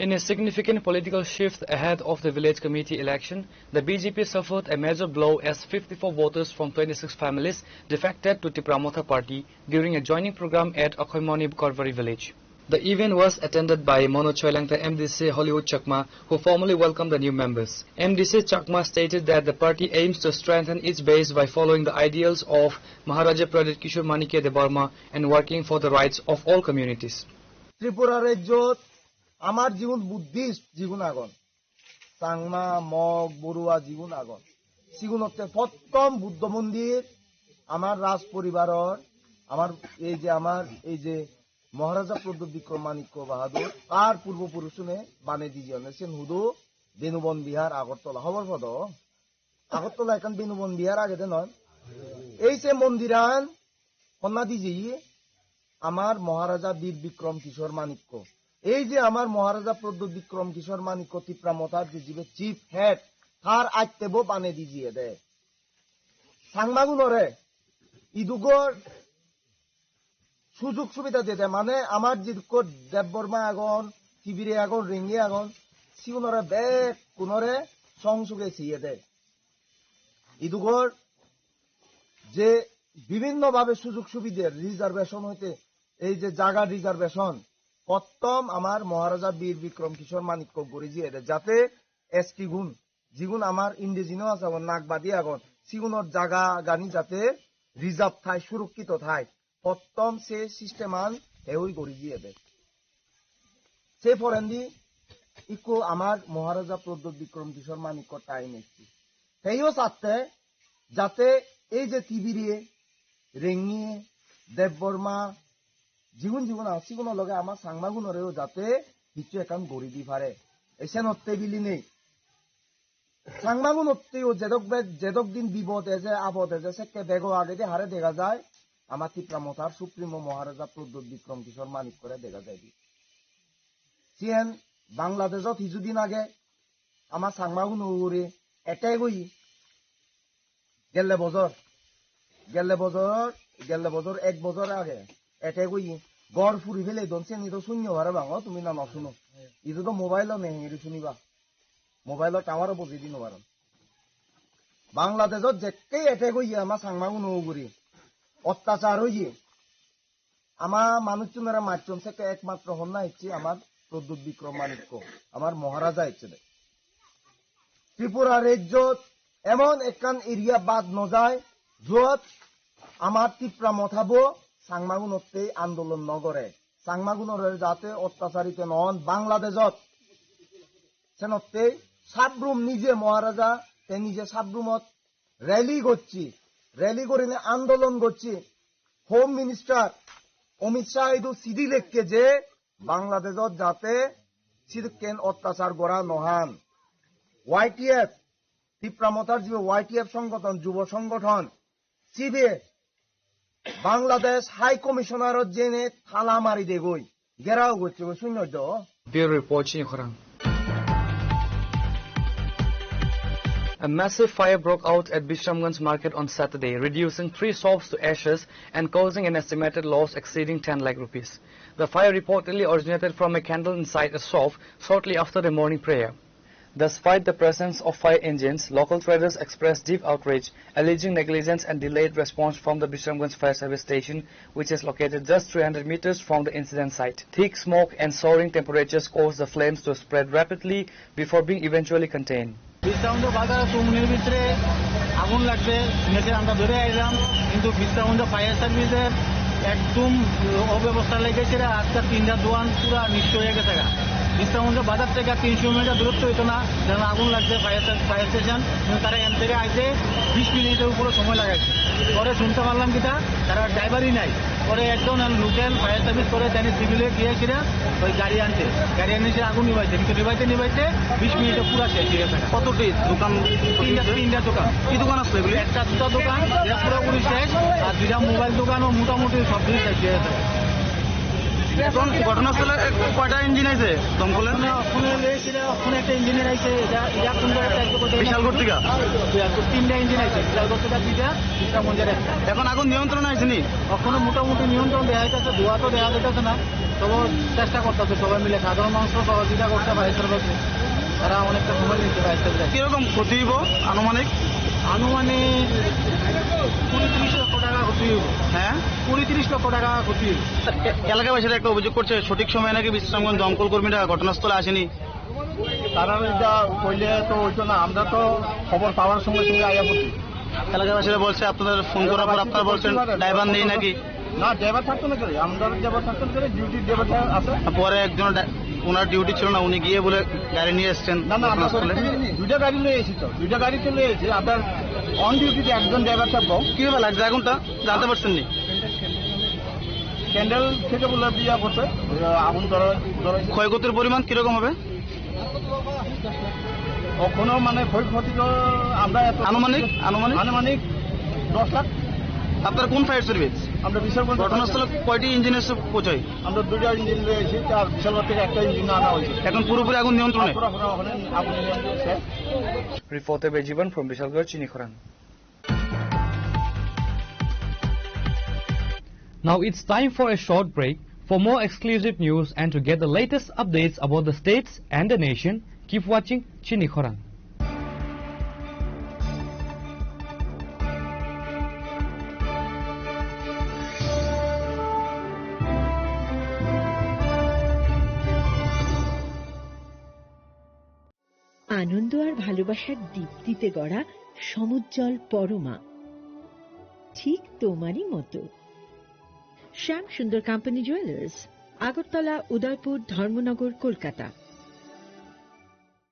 In a significant political shift ahead of the village committee election, the B J P suffered a major blow as fifty-four voters from twenty-six families defected to Tipra Motha party during a joining program at Akhoimoni Korvari village. The event was attended by Manoj Choilangta, M D C Hollywood Chakma, who formally welcomed the new members. M D C Chakma stated that the party aims to strengthen its base by following the ideals of Maharaja Pradyut Kishore Manikya Debbarma and working for the rights of all communities. Tripura rajyot amar jigun Buddhist jigun agon, Changma, Mog, Borua jigun agon, sigunotte pottom Buddho mondir amar raj poribaror, amar ei je, amar ei je Maharaja Pradyut Bikram Manikya Bahadur, tar purbo purushune bane dijon, sen hudu Benubon Bihar, Agartala, hobor podo. Agartala ekkan Benubon Bihar agede noi. Ei se mondiran honna dijeyi amar Maharaja Bir Bikram Kishore Manikya. Ei je amar Maharaja Pradyut Bikram Kishore Manikya Tipra Mothar je jibe chief head, tar atte bo bane dijiye de. Changmagunore idugor sujug subida dede, mane amar jidukko Debbarma agon, Tibire agon, Rengi agon, sigunore bekkunore song suge siye de. Idugor je bibhinno bhabe sujug subide, reservation hoite, ei je jaga reservation, pottom amar Maharaja Bir Bikram Kishore Manikya guri jiye de, jate S T gun, jigun amar indigenous agon, Nagbadi agon, sigunor jaga gani jate reserve thai, surokkito thai, pottom se system an heui gori diye de. Se porendi ikko amar Maharaja Pradyut Bikram Kishore Manikya time ecche. Teyo satte jate ei je Tibire, Rengi, Debbarma, jigun jigun ang siguno loge ama Changmagunoreo jate hissu ekkan gori di pare. Ese notte bili nei. Changmagunotteo jedok be-, jedok din bibod eje, abod eje, sekke bego agedi hare dega jai, ama Tipra Mothar Supremo Maharaja Pradyut Bikram Kishore Manikkore dega jai di. Siyen Bangladeshot hiju din age ama Changmaguno ugure attack oye. Gelle bojor, gelle bojor, gelle bojor ek bojor age attack oye. Gor puri fele don, seni to sunyo pare bang, o tumi na no suno. Idu to mobile o nehengiri suniba. Mobile o tower o bojei di no paron. Bangladeshot jekke attack oye ama Changmaguno ugure, ottachar oye. Ama manuchunore machchon sekke ekmatro honna icche amar Pradyut Bikram Manikya, amar Maharaja icche de. Tripura rajyot emon ekkan area bad no jai, jot amar Tipra Motha bo Changmagunottei andolon no gore. Changmagunore jate ottacharito no on Bangladeshot. Senottei Sabrum nije Maharaja, te nije Sabrumot rally gocche, rally gorine andolon gocche. Home Minister Amit Shah idu sidi lekke je Bangladeshot jate sidikken ottachar gora no han. Y T F, Tipra Mothar jibe Y T F songothon, jubo songothon, sibe Bangladesh High Commissioner-ot jene tala mari degoi, gherao gocchegoi, sunno do. Bureau Report, Chini Khorang. A massive fire broke out at Bishramganj market on Saturday, reducing three shops to ashes and causing an estimated loss exceeding ten lakh rupees. The fire reportedly originated from a candle inside a shop shortly after the morning prayer. Despite the presence of fire engines, local traders expressed deep outrage, alleging negligence and delayed response from the Bishramganj Fire Service Station, which is located just three hundred meters from the incident site. Thick smoke and soaring temperatures caused the flames to spread rapidly before being eventually contained. বিশ্রামন্ত বাজার চৌমুহনীর ভিতরে আগুন লাগছে, শুনেছি আমরা ধরে আইলাম, কিন্তু বিশ্রামন্ত ফায়ার সার্ভিসের একদম অব্যবস্থা লেগেছে, আজকে তিনটা দোকান পুরা নিঃস্ব হয়ে গেছে গা। বিশ্রামগঞ্জ বাজার থেকে তিনশো মিটার দূরত্ব হইতো না, যেন আগুন লাগছে ফায়ার স্টে-, ফায়ার স্টেশন। কিন্তু তারা এখান থেকে আইতে বিশ মিনিটের উপরে সময় লাগাইছে। পরে শুনতে পারলাম কি তা, তারা ড্রাইভারই নাই। পরে একজন লোকাল ফায়ার সার্ভিস করে জানি সিভিলে গিয়ে সেটা ওই গাড়ি আনতে, গাড়ি আনে সে আগুন নিভাইছে, কিন্তু নিভাইতে নিভাইতে বিশ মিনিটে পুরা শেষ হয়ে গেছে। কতটি দোকান? তিনটা, তিনটা দোকান। কি দোকান আছে এগুলি? একটা জুতা দোকান, এটা পুরোপুরি শেষ, আর দুইটা মোবাইল দোকানও মোটামুটি সব কিছু শেষ হয়ে গেছে। এখন ঘটনাস্থলে কয়টা ইঞ্জিন আছে দমকলের? ওখানে, ওখানে লেগেছিল, ওখানে একটা ইঞ্জিনিয়ার আইছে, এটা, এটা কোন জায়গাতে আইছে, কোথায়? বিশালগড় থেকে? বিশালগড়, তিনটা ইঞ্জিন আইছে, বিশালগড় থেকে দুইটা, বিশ্রামগঞ্জের একটা। এখন আগুন নিয়ন্ত্রণে আইছে নি? এখনো মোটামুটি নিয়ন্ত্রণ দেখা যাইতেছে, ধোঁয়া তো দেখা যাইতেছে না, তবু চেষ্টা করতেছে সবাই মিলে, সাধারণ মানুষও সহযোগিতা করতে পারে, তারা অনেকটা সময় নিতে পারে। কিরকম ক্ষতি হইব আনুমানিক? আনুমানিক কুড়ি তিরিশ লক্ষ টাকা ক্ষতি হইব। হ্যাঁ? কুড়ি তিরিশ লক্ষ টাকা ক্ষতি হইব। এ-, এলাকাবাসীরা একটা অভিযোগ করছে, সঠিক সময়ে নাকি বিশ্রামগঞ্জ দমকল কর্মীরা ঘটনাস্থলে আসেনি। তারা এটা কইলে তো হইতো না, আমরা তো খবর পাওয়ার সঙ্গে সঙ্গে আইয়া পড়ছি। এলাকাবাসীরা বলছে, আপনাদের ফোন করার পর আপনারা বলছেন ড্রাইভার নেই নাকি? না, ড্রাইভার থাকতো না কেন? আমরা ড্রাইভার থাকতো না কেন? ডিউটির ড্রাইভার আছে। পরে একজন ডা-, ওনার ডিউটি ছিল না, উনি গিয়ে বলে গাড়ি নিয়ে এসছেন না, না, আমরা ঘটনাস্থলে। দুইটা গাড়ি লয়ে এসেছি তো, দুইটা গাড়ি তো লয়ে এসেছি। আপনার অন ডিউটিতে একজন ড্রাইভার থাকবো। কিভাবে লাগছে আগুনটা জানতে পারছেন নি? ক্যান্ডেল থেকে বলে দিয়া করছে, আগুন ধরা, ধরা। ক্ষয়ক্ষতির পরিমাণ কিরকম হবে? এখনো মানে ক্ষয়ক্ষতি তো আমরা এত আনুমানিক, আনুমানিক? আনুমানিক দশ লাখ। আপনার কোন ফায়ার সার্ভিস? আমরা বিশালগঞ্জ। ঘটনাস্থলে কয়টি ইঞ্জিন এসে পৌঁছায়? আমরা দুইটা ইঞ্জিন রয়েছে, আর বিশালগঞ্জ থেকে একটা ইঞ্জিন আনা হয়েছে। এখন পুরোপুরি আগুন নিয়ন্ত্রণে? পুরো, পুরো আগুন, আগুন নিয়ন্ত্রণে আছে। Reporter Bejiban from Bishalgarh, Chinikhorang. Now it's time for a short break. For more exclusive news and to get the latest updates about the states and the nation, keep watching Chini Khorang. আনন্দ আর ভালোবাসার দীপ্তিতে গড়া সমুজ্জ্বল পরমা, ঠিক তোমারই মতো। শ্যাম সুন্দর company jewellers, Agartala, উদয়পুর, ধর্মনগর, কলকাতা।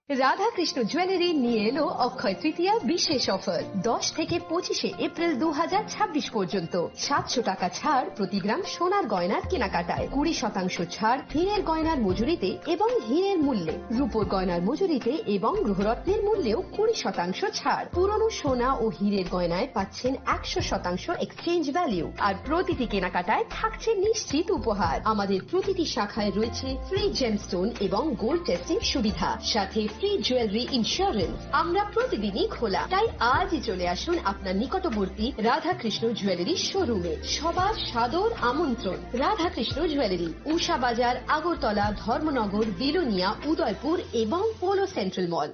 Radhakrishna jewellery নিয়ে এলো অক্ষয় তৃতীয়া বিশেষ অফার। দশ থেকে পঁচিশে এপ্রিল দু হাজার ছাব্বিশ পর্যন্ত সাতশো টাকা ছাড় প্রতি গ্রাম সোনার গয়নার কেনাকাটায়, কুড়ি শতাংশ ছাড় হীরের গয়নার মজুরিতে এবং হীরের মূল্যে, রূপোর গয়নার মজুরিতে এবং গ্রহরত্নের মূল্যেও কুড়ি শতাংশ ছাড়। পুরনো সোনা ও হীরের গয়নায় পাচ্ছেন একশো শতাংশ এক্সচেঞ্জ ভ্যালু, আর প্রতিটি কেনাকাটায় থাকছে নিশ্চিত উপহার। আমাদের প্রতিটি শাখায় রয়েছে ফ্রি জেমস্টোন এবং গোল্ড টেস্টিং সুবিধা, সাথে ফ্রি জুয়েলারি ইন্স্যুরেন্স। আমরা প্রতিদিনই খোলা, তাই আজই চলে আসুন আপনার নিকটবর্তী রাধাকৃষ্ণ জুয়েলারি শোরুমে। সবার সাদর আমন্ত্রণ। রাধাকৃষ্ণ জুয়েলারি, উষা বাজার, আগরতলা, ধর্মনগর, বিলোনিয়া, উদয়পুর এবং polo central mall.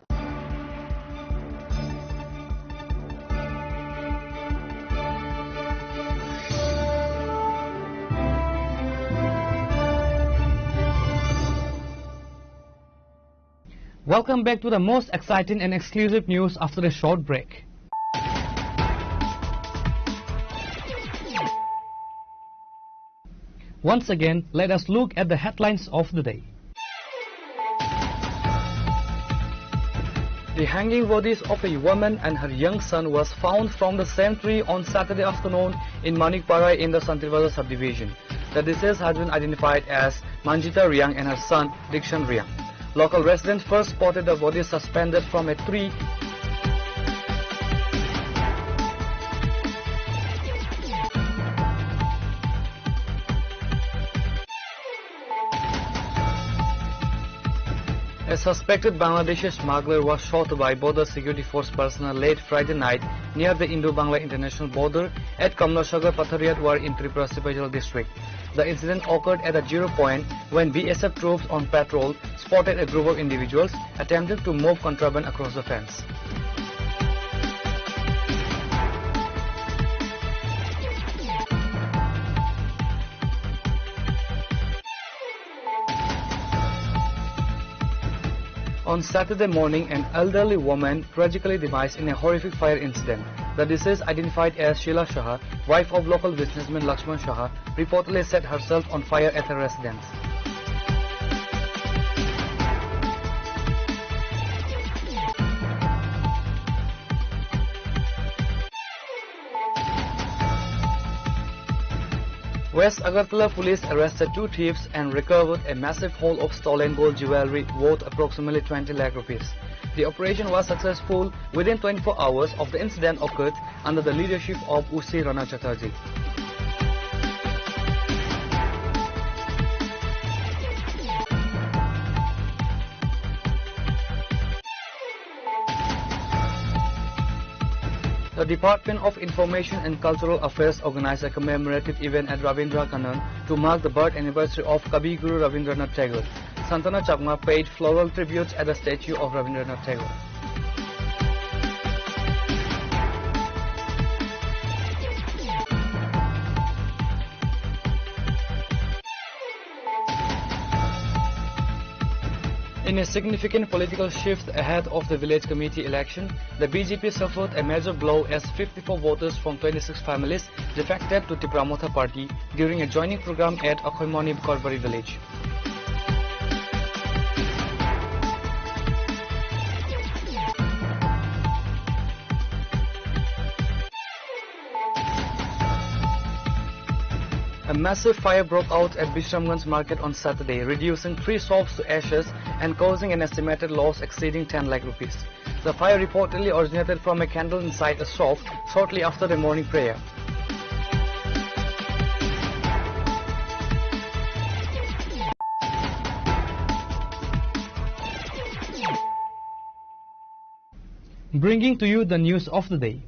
Welcome back to the most exciting and exclusive news after a short break. Once again, let us look at the headlines of the day. The hanging bodies of a woman and her young son was found from the same tree on Saturday afternoon in Manikpara in the Santirbazar subdivision. The deceased has been identified as Manjita Riang and her son Dikshan Riang. Local residents first spotted the body suspended from a tree. A suspected Bangladeshi smuggler was shot by border security force personnel late Friday night near the Indo-Bangla international border at Kamlasagar Pathariyat War in Tripura Special District. The incident occurred at a zero point when B S F troops on patrol spotted a group of individuals attempting to move contraband across the fence. On Saturday morning, an elderly woman tragically demised in a horrific fire incident. The deceased, identified as Sheila Shah, wife of local businessman Lakshman Shah, reportedly set herself on fire at her residence. West Agartala police arrested two thieves and recovered a massive haul of stolen gold jewelry worth approximately twenty lakh rupees. The operation was successful within twenty-four hours of the incident occurred under the leadership of O C Rana Chatterjee. The Department of Information and Cultural Affairs organized a commemorative event at Rabindra Kanan to mark the birth anniversary of Kavi Guru Rabindranath Tagore. Santana Chakma paid floral tributes at the statue of Rabindranath Tagore. In a significant political shift ahead of the village committee election, the B J P suffered a major blow as fifty-four voters from twenty-six families defected to Tipra Motha party during a joining program at Akhoimoni Korbari village. A massive fire broke out at Bishramganj market on Saturday, reducing three shops to ashes and causing an estimated loss exceeding ten lakh rupees. The fire reportedly originated from a candle inside a shop shortly after the morning prayer. Bringing to you the news of the day.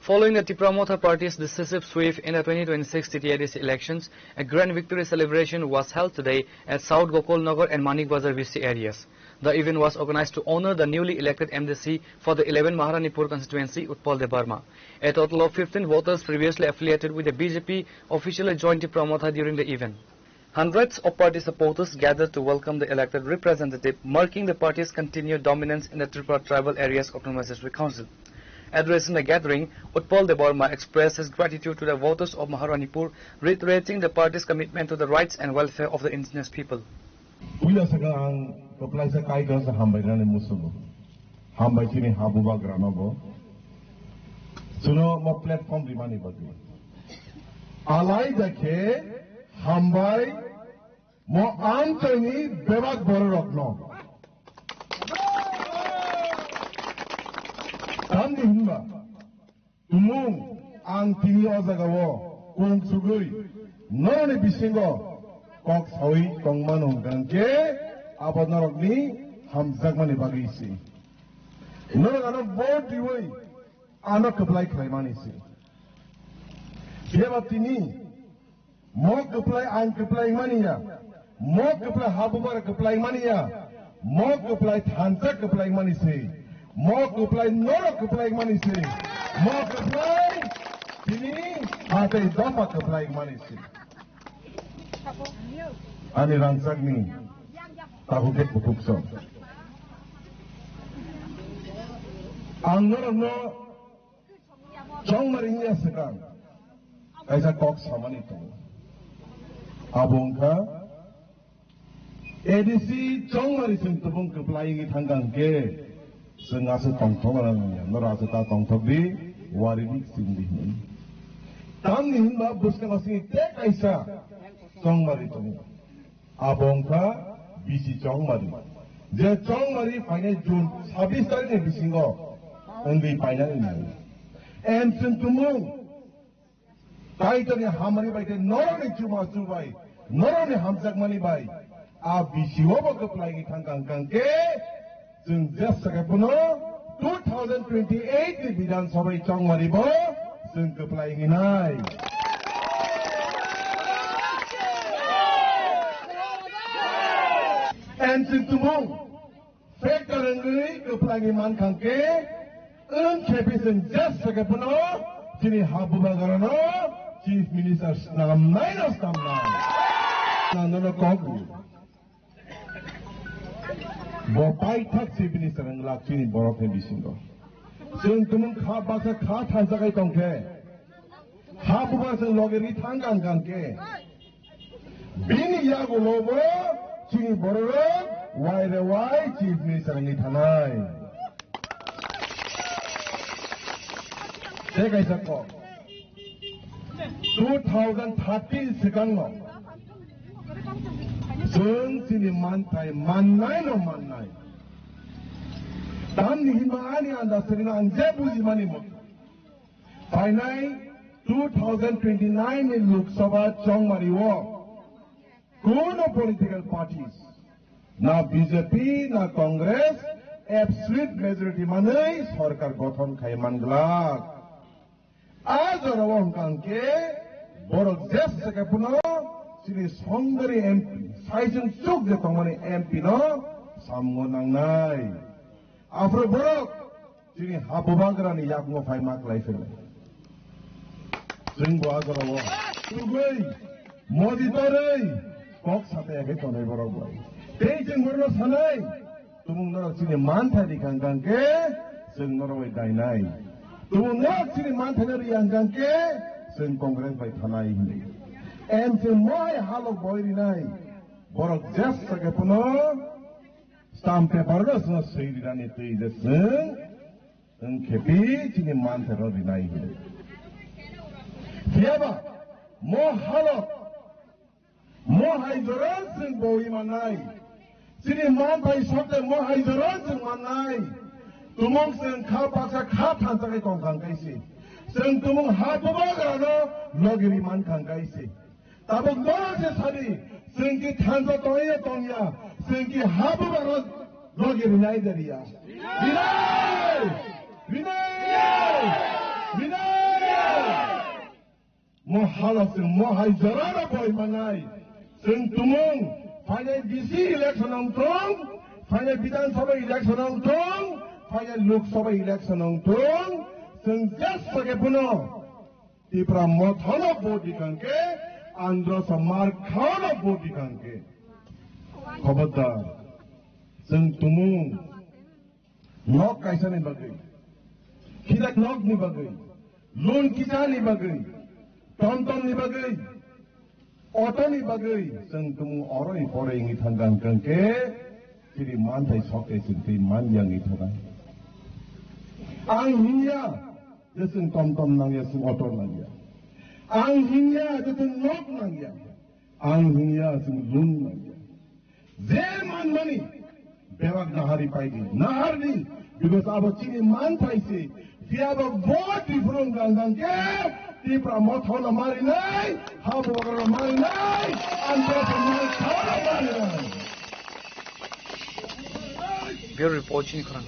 Following the Tipra Motha party's decisive sweep in the twenty twenty-six T T A D C elections, a grand victory celebration was held today at South Gokul Nagar and Manik Bazar V C areas. The event was organized to honor the newly elected M D C for the eleven Maharanipur constituency, Utpal Debbarma. A total of fifteen voters previously affiliated with the B J P officially joined Tipra Motha during the event. Hundreds of party supporters gathered to welcome the elected representative, marking the party's continued dominance in the Tripura Tribal Areas Autonomous District Council. Addressing the gathering, Utpal Debbarma expressed his gratitude to the voters of Maharanipur, reiterating the party's commitment to the rights and welfare of the indigenous people. Puila sakha ang kwplaisa Kaitorno hambai rani musugo. Hambai chini habubagrano bo. Suno mo platform rimani bagwi. Alai dakhe hambai mo amchaini bebak bororokno. Tamni hinba tumung ang tini o jagao kung sugwi noroni bisingo kok sawi tongmano hwnkhe abo norokni hamjakmani bagwi se. Norok ano vote riwi ano kwplai khlaimani se. Phiya ba tini mo kwplai ang kwplai mani ya, mo kwplai habubar kwplai mani ya, mo kwplai thansa kwplai mani se, mo kwplai norok kwplai mani se, mo kwplai tini hatai dopha kwplai mani se. Ani rangchakni tabuk khe kuthuk song. Ang norokno Chongmari wngya swkang kaisa kok samani tongo. Abo wngkha A D C Chongmari chwng tubung kwplai wngwi thangkha hwnkhe chwng aswk tongthok rwna nangya, norok aswk ta tongthok di, wari di, chwng di hwnwi. Tamni hwnba bwskango chini tei kaisa Chongmari tongo. Abo wngkha B C Chongmari. Je Chongmari phainai June sabbish tarikni bisingo wngwi painani nango. And chwng tumung Kaitorni hamari bai tei norokni chubachu bai, norokni hamjakmani bai, a B C o bo kwplai wngwi thangkha hwnkhe, chwng jesa khe phano two thousand twenty-eight ni Bidhan Sabha Chongmari bo chwng kwplai wngwi nai. And chwng tumung factor wngwi kwplai wngwi mankha hwnkhe, wng khe phi chwng jesa khe phano chini ha bubagrano Chief Minister snamnai no snamnai. Nang nono kok. Bo paithak Chief Minister wng lak chini borok ni bisingo. Chwng tumung kha baksa kha thansa khai tong khe, ha bubar chwng loge ri thang gang gang khe, bini yagulo bo chini borok wai re wai Chief Minister wngwi thanai. Tei kaisa kok, two thousand thirteen swkangno chwng chini manthai mannai no mannai. Tamni hinba ani andaj tongino ang je bujimani mo. Phainai two thousand twenty-nine ni Lok Sabha chongmari o kuno political parties, na B J P, na Congress, absolute majority manwi sorkar gothon khai manglak. A jorao hwnkha hwnkhe borok jesa khe phano chini Songdari M P, saichung chuk je tongmani M P no samungo nangnai. Aphuru borok chini ha bubagrani yakmo phai ma klai philai. Chwng bo a jorao tugwi modi torwi kok sataya khe tonwi borok bai. Tei chwng borokno sanai, tumung norok chini manthai rikha hwnkha hwnkhe chwng norok bai dainai. Tumung norok chini manthai no riya hwnkha hwnkhe chwng Congress bai thanai hinwi. Em chwng mohai halok boi rinai. Borok jesa khe phano stamp paper no chwngno swi rinani twi je chwng wng khe pi chini manthai no rinai hinwi. Phiyaba mo halok Mo hai jora chwng boi mannai. Chini manthai sokte mo hai jora chwng mannai. Tumung chwng kha baksa kha thansa khe tong kha hwnkhe se. Chwng tumung ha bubagrano logi ri man kha hwnkhe se. Tabuk bono se sadi, chwng ki thansa tongya tongya, chwng ki ha bubagrano logi rinai de riya. Rinai! Rinai! Rinai! Mo halo chwng mo hai jorano boi manai. Chwng tumung phainai D C election wng thung, phainai Bidhan Sabha election wng thung, phainai Lok Sabha election wng thung. Chwng jesa khe phano Tipra Mothano vote di kha hwnkhe, Andhra Samar Khano vote di kha hwnkhe. Khobordar. Chwng tumung Nok kaisani bagwi, khidak nokni bagwi, loan kisani bagwi, tomtomni bagwi, autoni bagwi chwng tumung oroi poroi wngwi thangkha hwnkhe chini manthai sokte chwng twi manya wngwi thangkha. Ang hinya je chwng tomtom nangya, chwng auto nangya. Ang hinya je chwng nok nangya. Ang hinya chwng loan nangya. Je manmani belak nahari paidi, nahardi, because abo chini manthai se, phiya bo bo Tripura wngkha hwnkhe, Tipra Mothano marinai, ha bubagrano marinai, Andhra Samar Khano marinai. Bureau Report, Chini Khorang.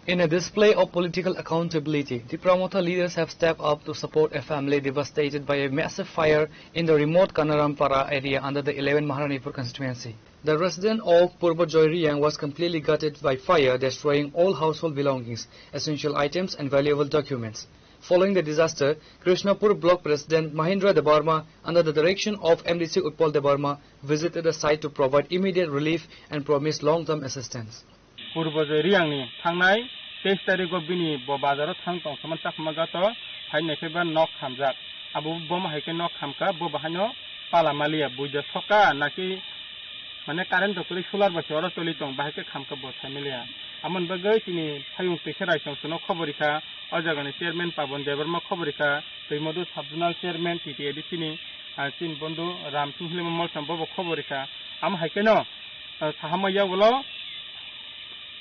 In a display of political accountability, Tipra Motha leaders have stepped up to support a family devastated by a massive fire in the remote Kanaram Para area under the eleven Maharanipur constituency. The resident of Purba Joy Riang was completely gutted by fire, destroying all household belongings, essential items and valuable documents. Following the disaster, Krishnapur Block President Mahindra Debbarma, under the direction of M D C Utpal Debbarma, visited the site to provide immediate relief and promise long-term assistance. Purbo Joy Riangni thangnai teis tarigo bini bo bazaro thang tong saman chakma gato hai naikhe ba nok khamjak. Abo bomo hai khe nok khamka, bo bahaino pala maliya, buido soka naki mane current to kwrwi solar bai se oro choli tong, bahai khe khamka bo sai maliya. Amoni bagwi chini hayung twi khe Raisong sono khobor rikha, o jagani chairman Pabon Debbarma khobor rikha, Twimodu sub zonal chairman T T A D C ni, ah, chini bondhu Ram Singh Hilima Molsam bobo khobor rikha. Amo hai kheno, ah, sahama yagulo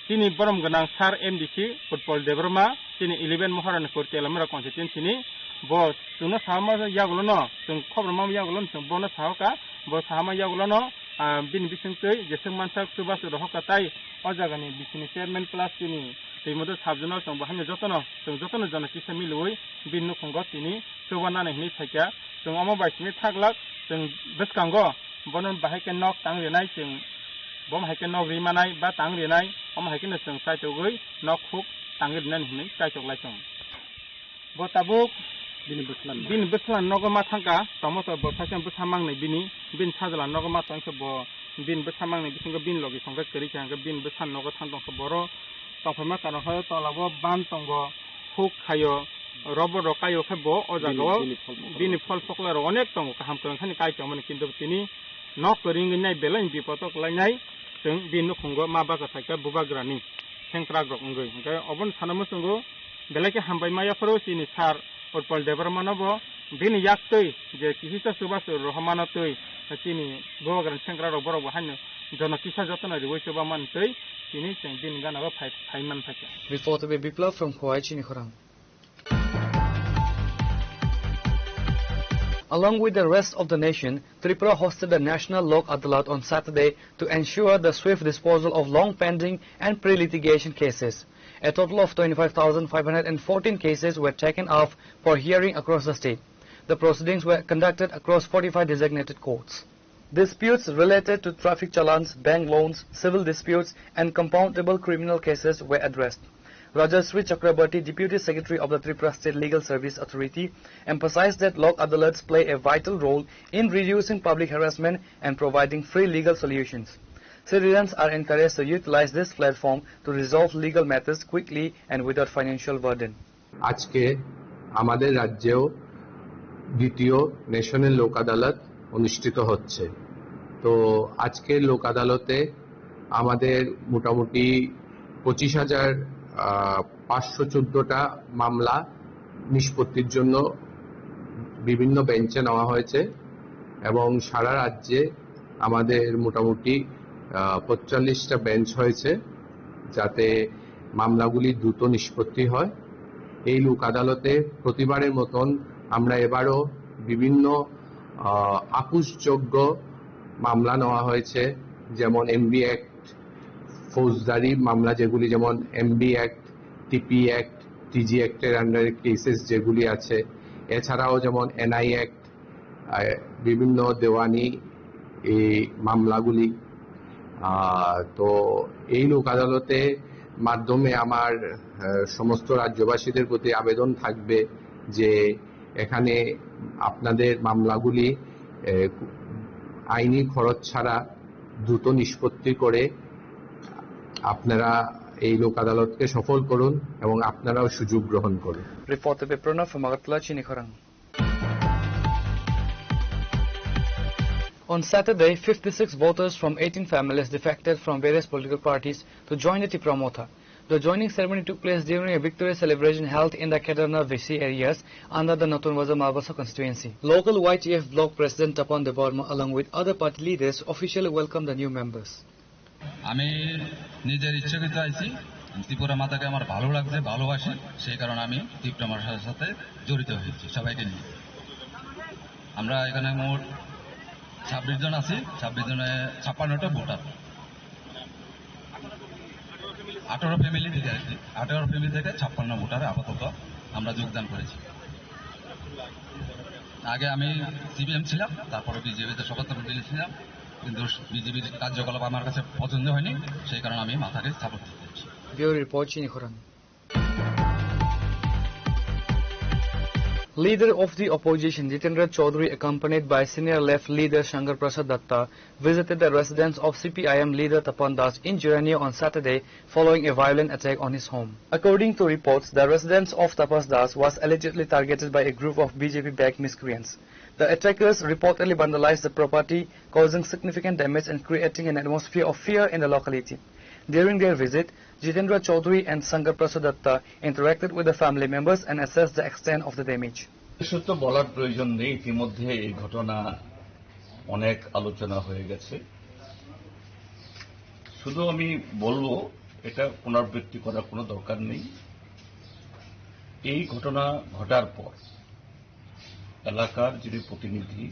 chini borom gwnang sir M D C Utpal Debbarma, chini eleven Maharanipur Telamura constituency ni, bo chwngno sahama yagulono, chwng khobor ma yagulono chwng bono sahoka, bo sahama yagulono, ah, bini bisingtwi jeswk mansak chubachu rohorkha tai o jagani bisini chairman plus chini Twimodu sub zonal chwng bo hamya jotono, chwng jotono jana kisa miliwi bini nukhungo tini chuba nani hinwi phaikha. Chwng omo bai simi thaglak, chwng bwskango bono bahai khe nok tang rinai, chwng bo hai khe nok ri manai ba tang rinai, omo hai kheno chwng chaitogwi nok khuk tang rinani hinwi chaitok lai chwng. Bo tabuk bini bwslan, bini bwslan nogo ma thangkha, tamo to bo saisa bwsa mangnai bini, bini sajla nogo ma tongkhe bo bini bwsa mangnai bisingo bini logi songkhe kwrwi kha, hwnkhe bini bwsa nogo thang tongkha boro tongphaima karon khe tola bo ban tongo, huk khaio, robo rok kaio khe bo o jaga o bini, bini phol pokla rok onek tongo, kaham kwrwng khani kai tongmani, kintu tini nok kwrwi wngwi nai belai bipot o kwlai nai, chwng bini nukhungo ma bacha phaikha bubagrani. sengkrak rok wngwi. Hwnkhe obono sana muchungo belai khe hambai maya phuru chini sir Utpal Debbarma no bo bini yak twi je kihisa chubachu rohormano twi chini bubagrani sengkrak rok borok bo haino jono kisa jotono riwi chuba man twi chini cheng bini gana bo phai, phai man phaikha. Report by Biplab from Khowai Chinikhorang. Along with the rest of the nation, Tripura hosted a National Lok Adalat on Saturday to ensure the swift disposal of long-pending and pre-litigation cases. A total of twenty-five thousand five hundred and fourteen cases were taken up for hearing across the state. The proceedings were conducted across forty-five designated courts. Disputes related to traffic challans, bank loans, civil disputes, and compoundable criminal cases were addressed. Rajashree Chakraborty, Deputy Secretary of the Tripura State Legal Service Authority, emphasized that Lok Adalats play a vital role in reducing public harassment and providing free legal solutions. Citizens are encouraged to utilize this platform to resolve legal matters quickly and without financial burden. আজকে আমাদের রাজ্যেও দ্বিতীয় ন্যাশনাল লোক আদালত অনুষ্ঠিত হচ্ছে। তো আজকের লোক আদালতে আমাদের মোটামুটি পঁচিশ হাজার, আহ, পাঁচশো চোদ্দটা মামলা নিষ্পত্তির জন্য বিভিন্ন বেঞ্চে নেওয়া হয়েছে এবং সারা রাজ্যে আমাদের মোটামুটি, আহ, পঁয়তাল্লিশটা বেঞ্চ হয়েছে, যাতে মামলাগুলি দ্রুত নিষ্পত্তি হয়। এই লোক আদালতে প্রতিবারের মতন আমরা এবারও বিভিন্ন, আহ, আকুশযোগ্য মামলা নেওয়া হয়েছে, যেমন এমবি অ্যাক্ট, ফৌজদারি মামলা যেগুলি, যেমন এমবি অ্যাক্ট, টিপি অ্যাক্ট, টিজি অ্যাক্টের আন্ডারে কেসেস যেগুলি আছে, এছাড়াও যেমন এনআই অ্যাক্ট, আহ, বিভিন্ন দেওয়ানি এই মামলাগুলি। আহ, তো এই লোক আদালতে মাধ্যমে আমার, আহ, সমস্ত রাজ্যবাসীদের প্রতি আবেদন থাকবে যে এখানে আপনাদের মামলাগুলি, আহ, আইনি খরচ ছাড়া দ্রুত নিষ্পত্তি করে আপনারা এই লোক আদালতকে সফল করুন এবং আপনারাও সুযোগ গ্রহণ করুন। Report by Pranab from Agartala, Chinikhorang. On Saturday, fifty-six voters from eighteen families defected from various political parties to join the Tipra Motha. The joining ceremony took place during a victory celebration held in the Kedarnath V C areas under the Natun Bazar Malbasa constituency. Local Y T F block president Tapan Debbarma, along with other party leaders, officially welcomed the new members. আমি নিজের ইচ্ছাকৃত আইছি। ত্রিপুরা মাতাকে আমার ভালো লাগছে, ভালোবাসি, সেই কারণে আমি ত্রিপুরা মাতার সাথে জড়িত হয়েছি, সবাইকে নিয়ে। আমরা এখানে মোট ছাব্বিশ জন আছি, ছাব্বিশ জনে ছাপ্পান্নটা ভোটার। আঠারো ফ্যামিলি থেকে আর কি, আঠারো ফ্যামিলি থেকে ছাপ্পান্ন ভোটারে আপাতত আমরা যোগদান করেছি। আগে আমি সিপিএম ছিলাম, তারপরে বিজেপিতে সদস্য ছিলাম, কিন্তু বিজেপির কার্যকলাপ আমার কাছে পছন্দ হয়নি, সেই কারণে আমি মাতাকে সাপোর্ট দিতে চাই। Bureau Report, Chinikhorang. Leader of the opposition Jitendra Chaudhary, accompanied by senior left leader Shankar Prasad Datta, visited the residence of C P I M leader Tapan Das in Jirania on Saturday following a violent attack on his home. According to reports, the residence of Tapan Das was allegedly targeted by a group of B J P-backed miscreants. The attackers reportedly vandalized the property, causing significant damage and creating an atmosphere of fear in the locality. During their visit, Jitendra Chaudhary and Shankar Prasad Datta interacted with the family members and assessed the extent of the damage. সত্য বলার প্রয়োজন নেই, ইতিমধ্যে এই ঘটনা অনেক আলোচনা হয়ে গেছে। শুধু আমি বলবো, এটা পুনরাবৃত্তি করার কোনো দরকার নেই। এই ঘটনা ঘটার পর এলাকার যিনি প্রতিনিধি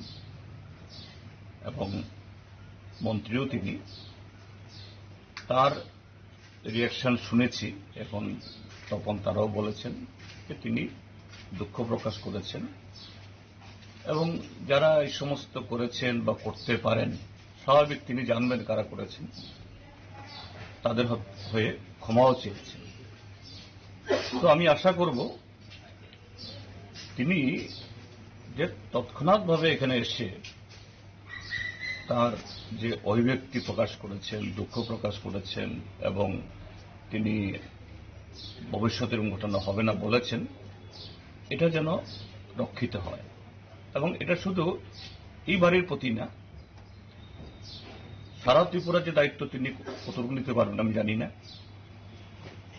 এবং মন্ত্রীও তিনি, তার রিয়াকশন শুনেছি। এখন তপন তারাও বলেছেন যে তিনি দুঃখ প্রকাশ করেছেন এবং যারা এই সমস্ত করেছেন বা করতে পারেন, স্বাভাবিক তিনি জানবেন কারা করেছেন, তাদের হ-, হয়ে ক্ষমাও চেয়েছেন। তো আমি আশা করব তিনি যে তৎক্ষণাৎভাবে এখানে এসে তার যে অভিব্যক্তি প্রকাশ করেছেন, দুঃখ প্রকাশ করেছেন এবং তিনি ভবিষ্যতে এরকম ঘটনা হবে না বলেছেন, এটা যেন রক্ষিত হয়। এবং এটা শুধু এই বাড়ির প্রতি না, সারা ত্রিপুরা যে দায়িত্ব তিনি কতটুকু নিতে পারবেন আমি জানি না।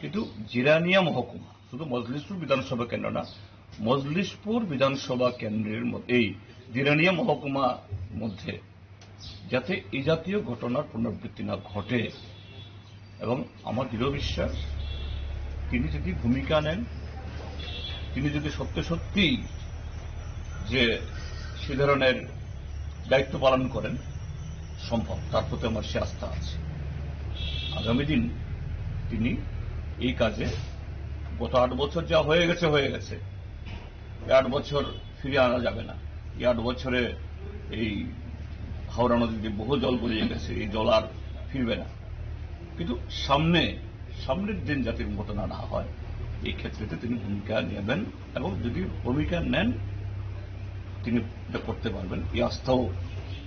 কিন্তু জিরানিয়া মহকুমা, শুধু মজলিশপুর বিধানসভা কেন্দ্র না, মজলিশপুর বিধানসভা কেন্দ্রের মধ্যে, এই জিরানিয়া মহকুমা মধ্যে যাতে এই জাতীয় ঘটনার পুনরাবৃত্তি না ঘটে, এবং আমার দৃঢ় বিশ্বাস, তিনি যদি ভূমিকা নেন, তিনি যদি সত্যি সত্যি যে সে ধরনের দায়িত্ব পালন করেন, সম্ভব, তার প্রতি আমার সে আস্থা আছে। আগামী দিন তিনি এই কাজে, গত আট বছর যা হয়ে গেছে, হয়ে গেছে, এই আট বছর ফিরে আনা যাবে না। এই আট বছরে এই হাওড়া নদীতে বহু জল গড়িয়ে গেছে, এই জল আর ফিরবে না। কিন্তু সামনে, সামনের দিন যাতে ঘটনা না হয়, এই ক্ষেত্রে তিনি ভূমিকা নেবেন, এবং যদি ভূমিকা নেন, তিনি এটা করতে পারবেন, এই আস্থাও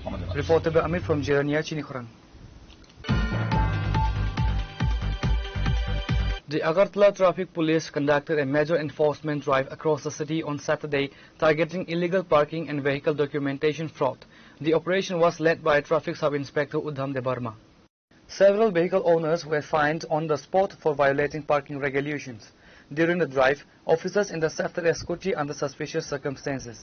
আমাদের আছে। Reporter Amir from Jirania, Chinikhorang. The Agartala Traffic Police conducted a major enforcement drive across the city on Saturday, targeting illegal parking and vehicle documentation fraud. The operation was led by Traffic Sub Inspector Udham Debbarma. Several vehicle owners were fined on the spot for violating parking regulations. During the drive, officers intercepted a scooty under suspicious circumstances.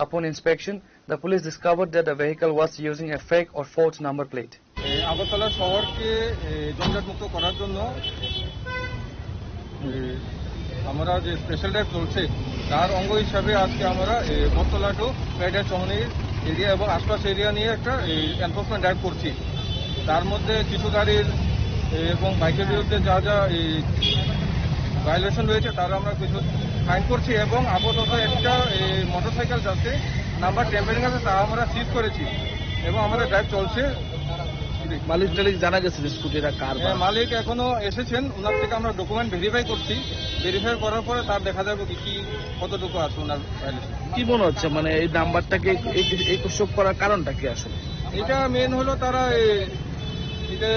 Upon inspection, the police discovered that the vehicle was using a fake or forged number plate. এ, আগরতলা শহরকে, এ, জঞ্জাটমুক্ত করার জন্য, এ, আমরা যে special drive চলছে, তার অঙ্গ হিসাবে আজকে আমরা, এ, বটতলা টু পেডে চৌনি এরিয়া এবং আশপাশ এরিয়া নিয়ে একটা, এ, এনফোর্সমেন্ট ড্রাইভ করছি। তার মধ্যে কিছু গাড়ির, এ, এবং বাইকের বিরুদ্ধে যা যা, এ, ভায়োলেশন রয়েছে, তার আমরা কিছু ফাইন করছি এবং আপাতত একটা, এ, মোটরসাইকেল যাচ্ছে, নাম্বার টেম্পারিং আছে, তা আমরা সিজ করেছি এবং আমাদের ড্রাইভ চলছে। মালিক টালিক জানা গেছে যে স্কুটিটা কার বা? হ্যাঁ, মালিক এখনো এসেছেন, ওনার থেকে আমরা ডকুমেন্ট ভেরিফাই করছি। ভেরিফাই করার পরে তার দেখা যাবে কি, কি কতটুকু আছে ওনার ভায়োলেশন। কি মনে হচ্ছে, মানে, এই নাম্বারটাকে এই, এই, এই সব করার কারণটা কি আসলে? এটা মেন হলো তারা এই, এটা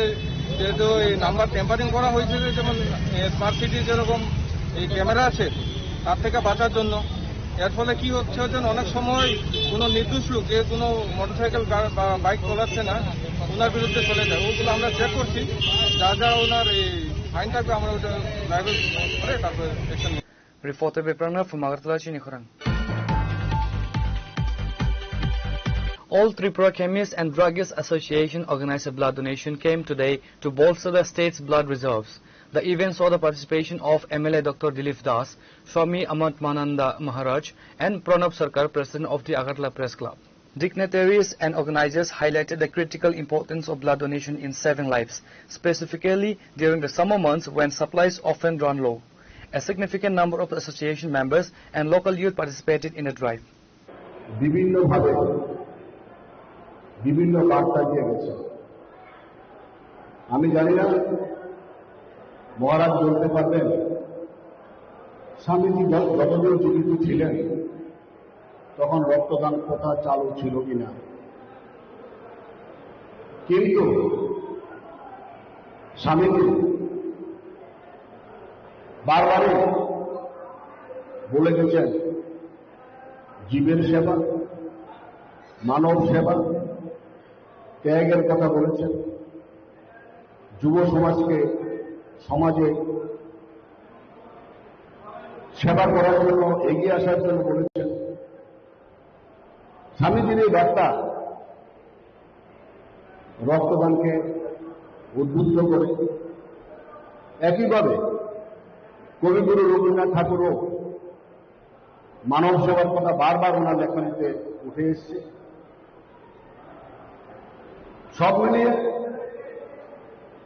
যেহেতু এই নাম্বার টেম্পারিং করা হয়েছে, যে যেমন, এ, স্মার্ট সিটি যেরকম এই ক্যামেরা আছে, তার থেকে বাঁচার জন্য। এর ফলে কি হচ্ছে, যে অনেক সময় কোনো নির্দোষ লোক, যে কোনো মোটরসাইকেল বা, বা বাইক চালাচ্ছে না, ওনার বিরুদ্ধে চলে যায়। ওগুলো আমরা চেক করছি, যা যা ওনার এই ফাইন থাকবে, আমরা ওটা ড্রাইভার করে তারপরে অ্যাকশন নিই। Reporter Biprangna from Agartala, Chinikhorang. All Tripura Chemists and Druggists Association organized a blood donation camp today to bolster the state's blood reserves. The event saw the participation of M L A Doctor Dilip Das, Swami Amatmananda Maharaj, and Pranab Sarkar, President of the Agartala Press Club. Dignitaries and organizers highlighted the critical importance of blood donation in saving lives, specifically during the summer months when supplies often run low. A significant number of association members and local youth participated in the drive. বিভিন্নভাবে বিভিন্ন বার্তা দিয়ে গেছে। আমি জানি না মহারাজ বলতে পারবেন, স্বামীজি য-, যতদিন জীবিত ছিলেন, তখন রক্তদান প্রথা চালু ছিল কিনা, কিন্তু স্বামীজি বারবারই বলে গেছেন, জীবের সেবা, মানব সেবা, ত্যাগের কথা বলেছেন। যুব সমাজকে সমাজে সেবা করার জন্য, এগিয়ে আসার জন্য বলেছেন। স্বামীজির এই বার্তা রক্তদানকে উদ্বুদ্ধ করে। একইভাবে কবিগুরু রবীন্দ্রনাথ ঠাকুরও মানব সেবার কথা বারবার ওনার লেখনীতে উঠে এসছে। সব মিলিয়ে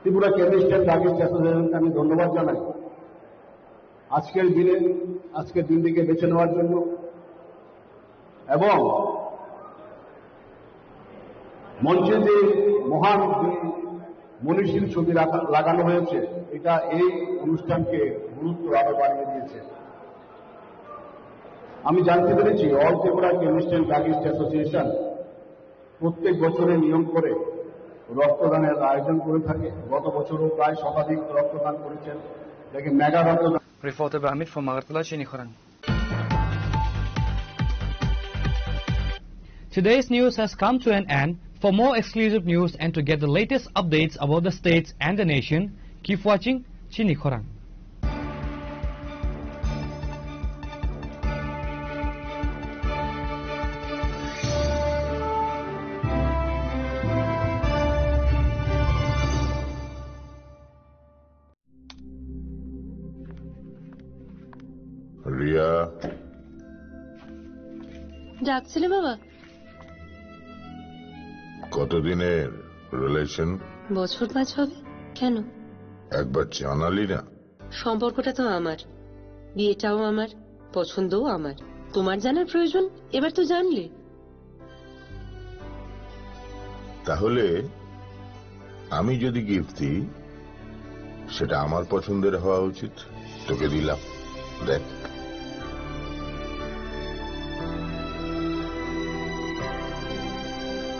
ত্রিপুরা কেমিস্ট অ্যান্ড ড্রাগিস্ট অ্যাসোসিয়েশনকে আমি ধন্যবাদ জানাই আজকের দিনে, আজকের দিনটিকে বেছে নেওয়ার জন্য। এবং মঞ্চে যে মহান দুই মনীষীর ছবি রাখা, লাগানো হয়েছে, এটা এই অনুষ্ঠানকে গুরুত্ব আরো বাড়িয়ে দিয়েছে। আমি জানতে পেরেছি, all Tripura chemist and druggist association প্রত্যেক বছরে নিয়ম করে রক্তদানের আয়োজন করে থাকে। গত বছরও প্রায় শতাধিক রক্তদান করেছেন, যাকে মেগা রক্তদান। Reporter Amit from Agartala, Chinikhorang. Today's news has come to an end. For more exclusive news and to get the latest updates about the states and the nation, keep watching Chinikhorang. ডাকছিলে বাবা? কতদিনের রিলেশন? বছর পাঁচ হবে। কেন? একবার জানালি না। সম্পর্কটা তো আমার, বিয়েটাও আমার, পছন্দও আমার। তোমার জানার প্রয়োজন? এবার তো জানলে। তাহলে আমি যদি গিফট দিই, সেটা আমার পছন্দের হওয়া উচিত। তোকে দিলাম, দেখ।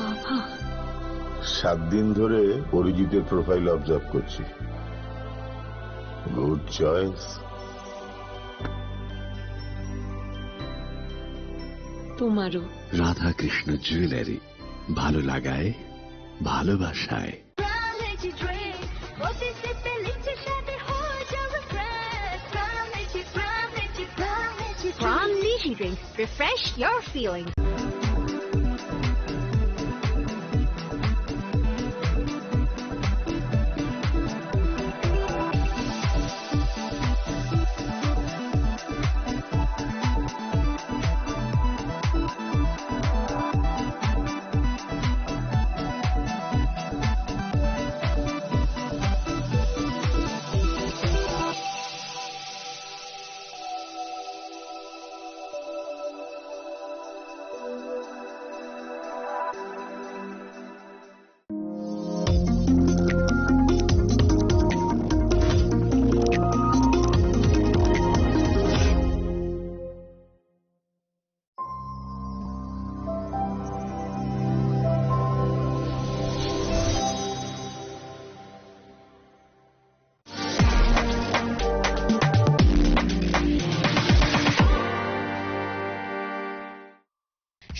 বাবা। সাত দিন ধরে অরিজিতের প্রোফাইল অবজার্ভ করছি। Good choice. তোমারও। রাধাকৃষ্ণ জুয়েলারি, ভালো লাগায়, ভালোবাসায়। Pram Lychee Drink, প্রতি সিপে লিচি স্বাদে হয়ে যাবে fresh. Pram Lychee, Pram Lychee, Pram Lychee Drink। Refresh your feelings.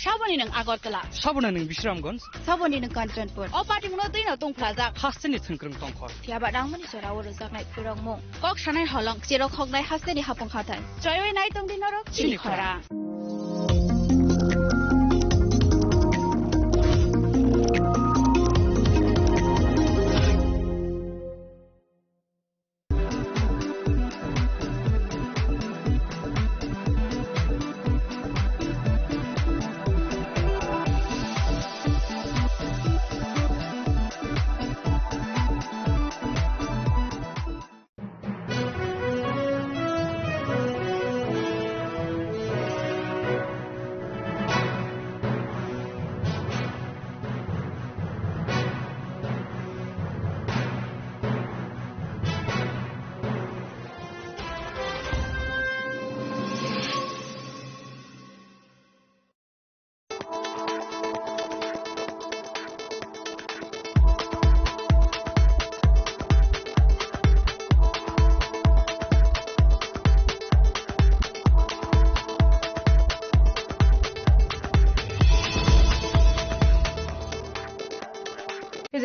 Saboni nwng Agartala. Saboni nwng Bisramganj. Saboni nwng Kanchanpur. O party mungno twi no tong phlajak. Hasteni thwngkwrwng tongkhor. Phiya ba nangmani jora o rwjaknai phwrwngmung. Kok sanai holong, cherok hoknai hasteni hapung hathai. Choiwi nai tong di norok chini khorang.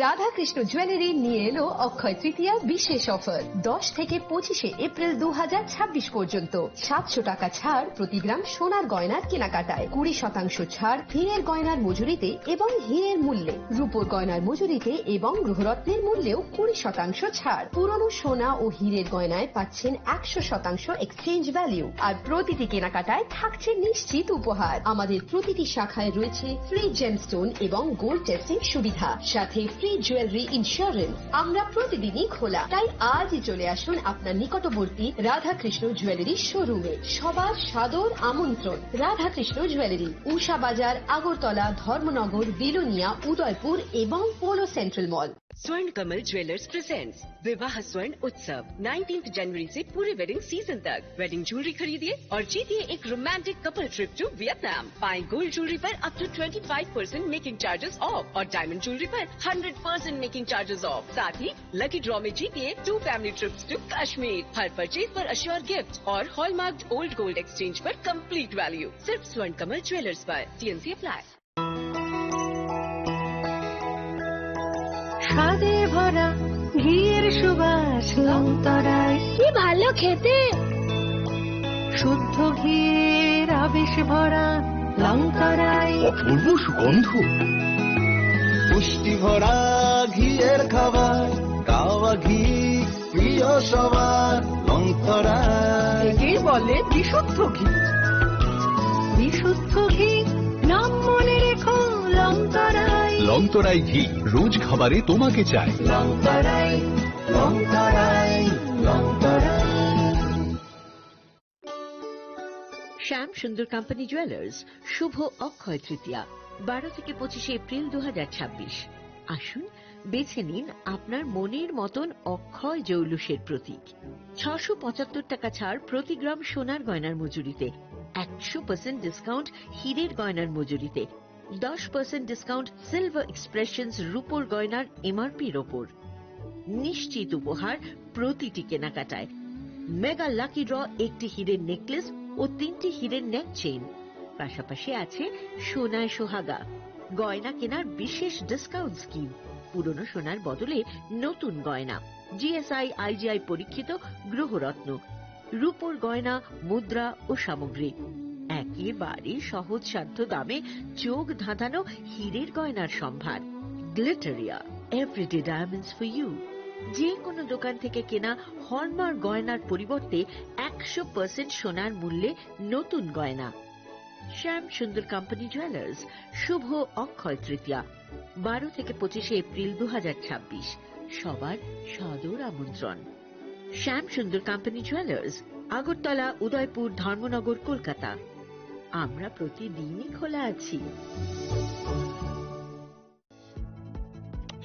Radhakrishna jewellery নিয়ে এলো অক্ষয় তৃতীয়া বিশেষ অফার। দশ থেকে পঁচিশে এপ্রিল দু হাজার ছাব্বিশ পর্যন্ত সাতশো টাকা ছাড় প্রতি গ্রাম সোনার গয়নার কেনাকাটায়, কুড়ি শতাংশ ছাড় হীরের গয়নার মজুরিতে এবং হীরের মূল্যে, রূপোর গয়নার মজুরিতে এবং গ্রহরত্নের মূল্যেও কুড়ি শতাংশ ছাড়। পুরনো সোনা ও হীরের গয়নায় পাচ্ছেন একশো শতাংশ এক্সচেঞ্জ ভ্যালু, আর প্রতিটি কেনাকাটায় থাকছে নিশ্চিত উপহার। আমাদের প্রতিটি শাখায় রয়েছে ফ্রি জেমস্টোন এবং গোল্ড টেস্টিং সুবিধা, সাথে ফ্রি জুয়েলারি ইন্স্যুরেন্স। আমরা প্রতিদিনই খোলা, তাই আজই চলে আসুন আপনার নিকটবর্তী রাধাকৃষ্ণ জুয়েলারি শোরুমে। সবার সাদর আমন্ত্রণ। রাধাকৃষ্ণ জুয়েলারি, উষা বাজার, আগরতলা, ধর্মনগর, বিলোনিয়া, উদয়পুর এবং পোলো সেন্ট্রাল মল। स्वर्ण कमल ज्वेलर्स प्रेजेंट्स विवाह स्वर्ण उत्सव, नाइनटीन्थ जनवरी से पूरे वेडिंग सीजन तक। वेडिंग ज्वेलरी खरीदिए और जीतिए एक romantic couple trip to Vietnam. पाएं गोल्ड ज्वेलरी पर up to twenty five percent making charges off और डायमंड ज्वेलरी पर hundred percent making charges off. साथ ही लकी ड्रॉ में जीतिए two family trips to Kashmir. हर परचेज पर अश्योर गिफ्ट और हॉलमार्क्ड ओल्ड गोल्ड एक्सचेंज पर कंप्लीट वैल्यू। सिर्फ स्वर्ण कमल ज्वेलर्स पर। T n C apply. স্বাদে ভরা ঘিয়ের সুবাস লংতরায়। কি ভালো খেতে। শুদ্ধ ঘিয়ের আবেশ ভরা লংতরায়। অপূর্ব সুগন্ধ। পুষ্টি ভরা ঘিয়ের খাবার, কাওয়া ঘি প্রিয় সবার লংতরায়। একেই বলে বিশুদ্ধ ঘি। বিশুদ্ধ ঘি লংতরাই ঘি রোজ খাবারে তোমাকে চাই। লংতরাই, লংতরাই, লংতরাই। শ্যাম সুন্দর কোম্পানি জুয়েলার্স, শুভ অক্ষয় তৃতীয়া, বারো থেকে পঁচিশে এপ্রিল দু হাজার ছাব্বিশ। আসুন, বেছে নিন আপনার মনের মতন অক্ষয় জৌলুসের প্রতীক। ছশো পঁচাত্তর টাকা ছাড় প্রতি গ্রাম সোনার গয়নার মজুরিতে, একশো পার্সেন্ট ডিসকাউন্ট হীরের গয়নার মজুরিতে, দশ পার্সেন্ট ডিসকাউন্ট সিলভার এক্সপ্রেশনস রূপোর গয়নার এমআরপির ওপর। নিশ্চিত উপহার প্রতিটি কেনাকাটায়। মেগা লাকি ড্র, একটি হীরের নেকলেস ও তিনটি হীরের নেক চেইন। পাশাপাশি আছে সোনায় সোহাগা, গয়না কেনার বিশেষ ডিসকাউন্ট স্কিম, পুরনো সোনার বদলে নতুন গয়না, জিএসআই আইজিআই পরীক্ষিত গ্রহরত্ন, রূপোর গয়না, মুদ্রা ও সামগ্রী। একেবারে সহজসাধ্য দামে চোখ ধাঁধানো হীরের গয়নার সম্ভার। Glitteria, everyday diamonds for you. যে কোনো দোকান থেকে কেনা হলমার্ক গয়নার পরিবর্তে একশো পার্সেন্ট সোনার মূল্যে নতুন গয়না। শ্যাম সুন্দর কোম্পানি জুয়েলার্স, শুভ অক্ষয় তৃতীয়া, বারো থেকে পঁচিশে এপ্রিল দু হাজার ছাব্বিশ। সবার সাদর আমন্ত্রণ। শ্যাম সুন্দর কোম্পানি জুয়েলার্স, আগরতলা, উদয়পুর, ধর্মনগর, কলকাতা। আমরা প্রতিদিনই খোলা আছি।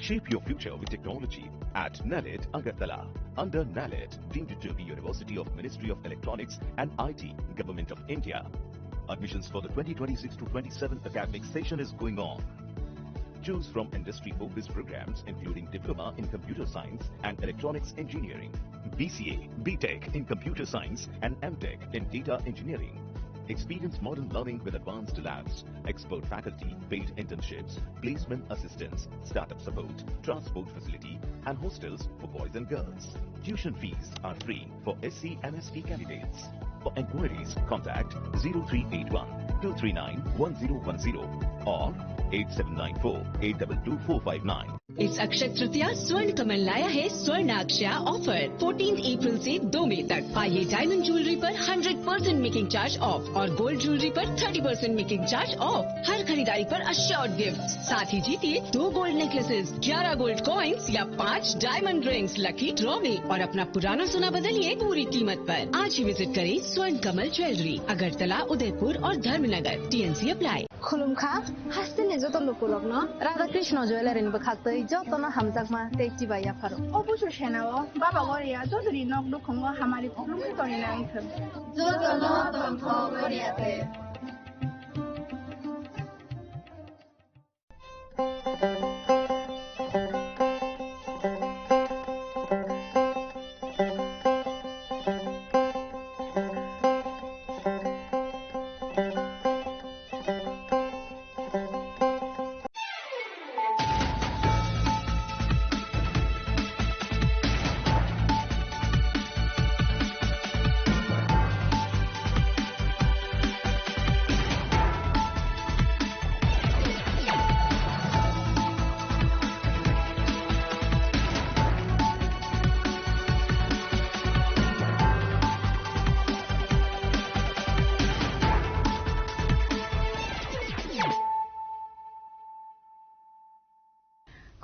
Shape your future with technology at NALET Agartala. Under NALET, deemed to be University of Ministry of Electronics and I T, Government of India. Admissions for the twenty twenty-six to twenty-seven academic session is going on. Choose from industry-focused programs including Diploma in Computer Science and Electronics Engineering, B C A, B Tech in Computer Science and M Tech in Data Engineering. Experience modern learning with advanced labs, expert faculty, paid internships, placement assistance, startup support, transport facility, and hostels for boys and girls. Tuition fees are free for S C and S T candidates. For enquiries, contact zero three eight one two three nine one zero one zero or eight seven nine four eight double two four five nine. इस अक्षय तृतीया स्वर्ण कमल लाया है स्वर्ण Akshay offer. Fourteen April से दो मई तक पाइए डायमंड ज्वेलरी पर hundred percent making charge off और गोल्ड ज्वेलरी पर thirty percent making charge off. हर खरीदारी पर अश्योर्ड गिफ्ट, साथ ही जीतिए दो गोल्ड नेकलेसेस, ग्यारह गोल्ड कॉइन्स या पाँच डायमंड रिंग्स लकी ड्रॉ में और अपना पुराना सोना बदलिए पूरी कीमत पर। आज ही विजिट करें स्वर्ण कमल ज्वेलरी, अगरतला, उदयपुर और Dharmanagar. TNC apply. Khulumkha, hasteni joto lukurokno Radha Krishna Jewellery ni bwkhaktwi jotono hamjakma tei chibai yapharo. O busu senao Baba Goria jotoni nok nukhungo hamari khulumwi tongwi nang thung. Jotono tongthok Goria te.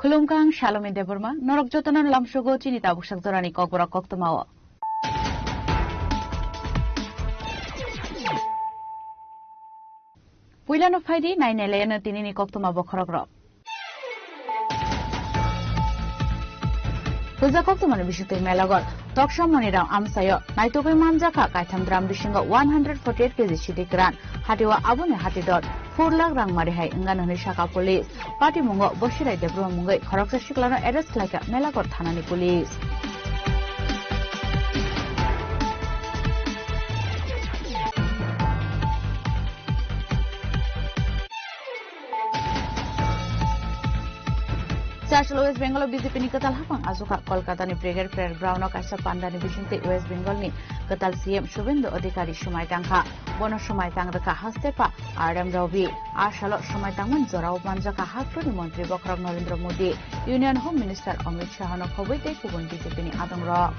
Khulumkha, ang Salome Debbarma, norok jotono lamsogo chini tabuksak jorani kokborok koktwmao. Puilano phaidi, nainailayano tinini koktwma bokhorokrok. Phuljak koktwmani bisingtwi Melagor. Toksa Monirao amchaio naitugwi manjakha kaitham drum bisingo one hundred forty-eight K G sidi kwran. Hatio aboni hati dor four lakh rang mari hai wngano hwnwi sakha police. Patimungo Bosirai Debbarma mungwi khoroksa siklano arrest khlaikha Melagor thanani police. Chasholo West Bengal o B J P ni kwtal haphang achukha. Kolkata ni Brigade Parade Ground o kaisa panda ni bisingtwi West Bengal ni kwtal C M Subhendu Adhikari swmai tangkha. Bono swmai tang rwkha haste pa R M Ravi. A salo swmai tangmani jorao manjakha haktwini montri bokhorok Narendra Modi, Union Home Minister Amit Shah no khobwi tei kubun B J P ni adongrok.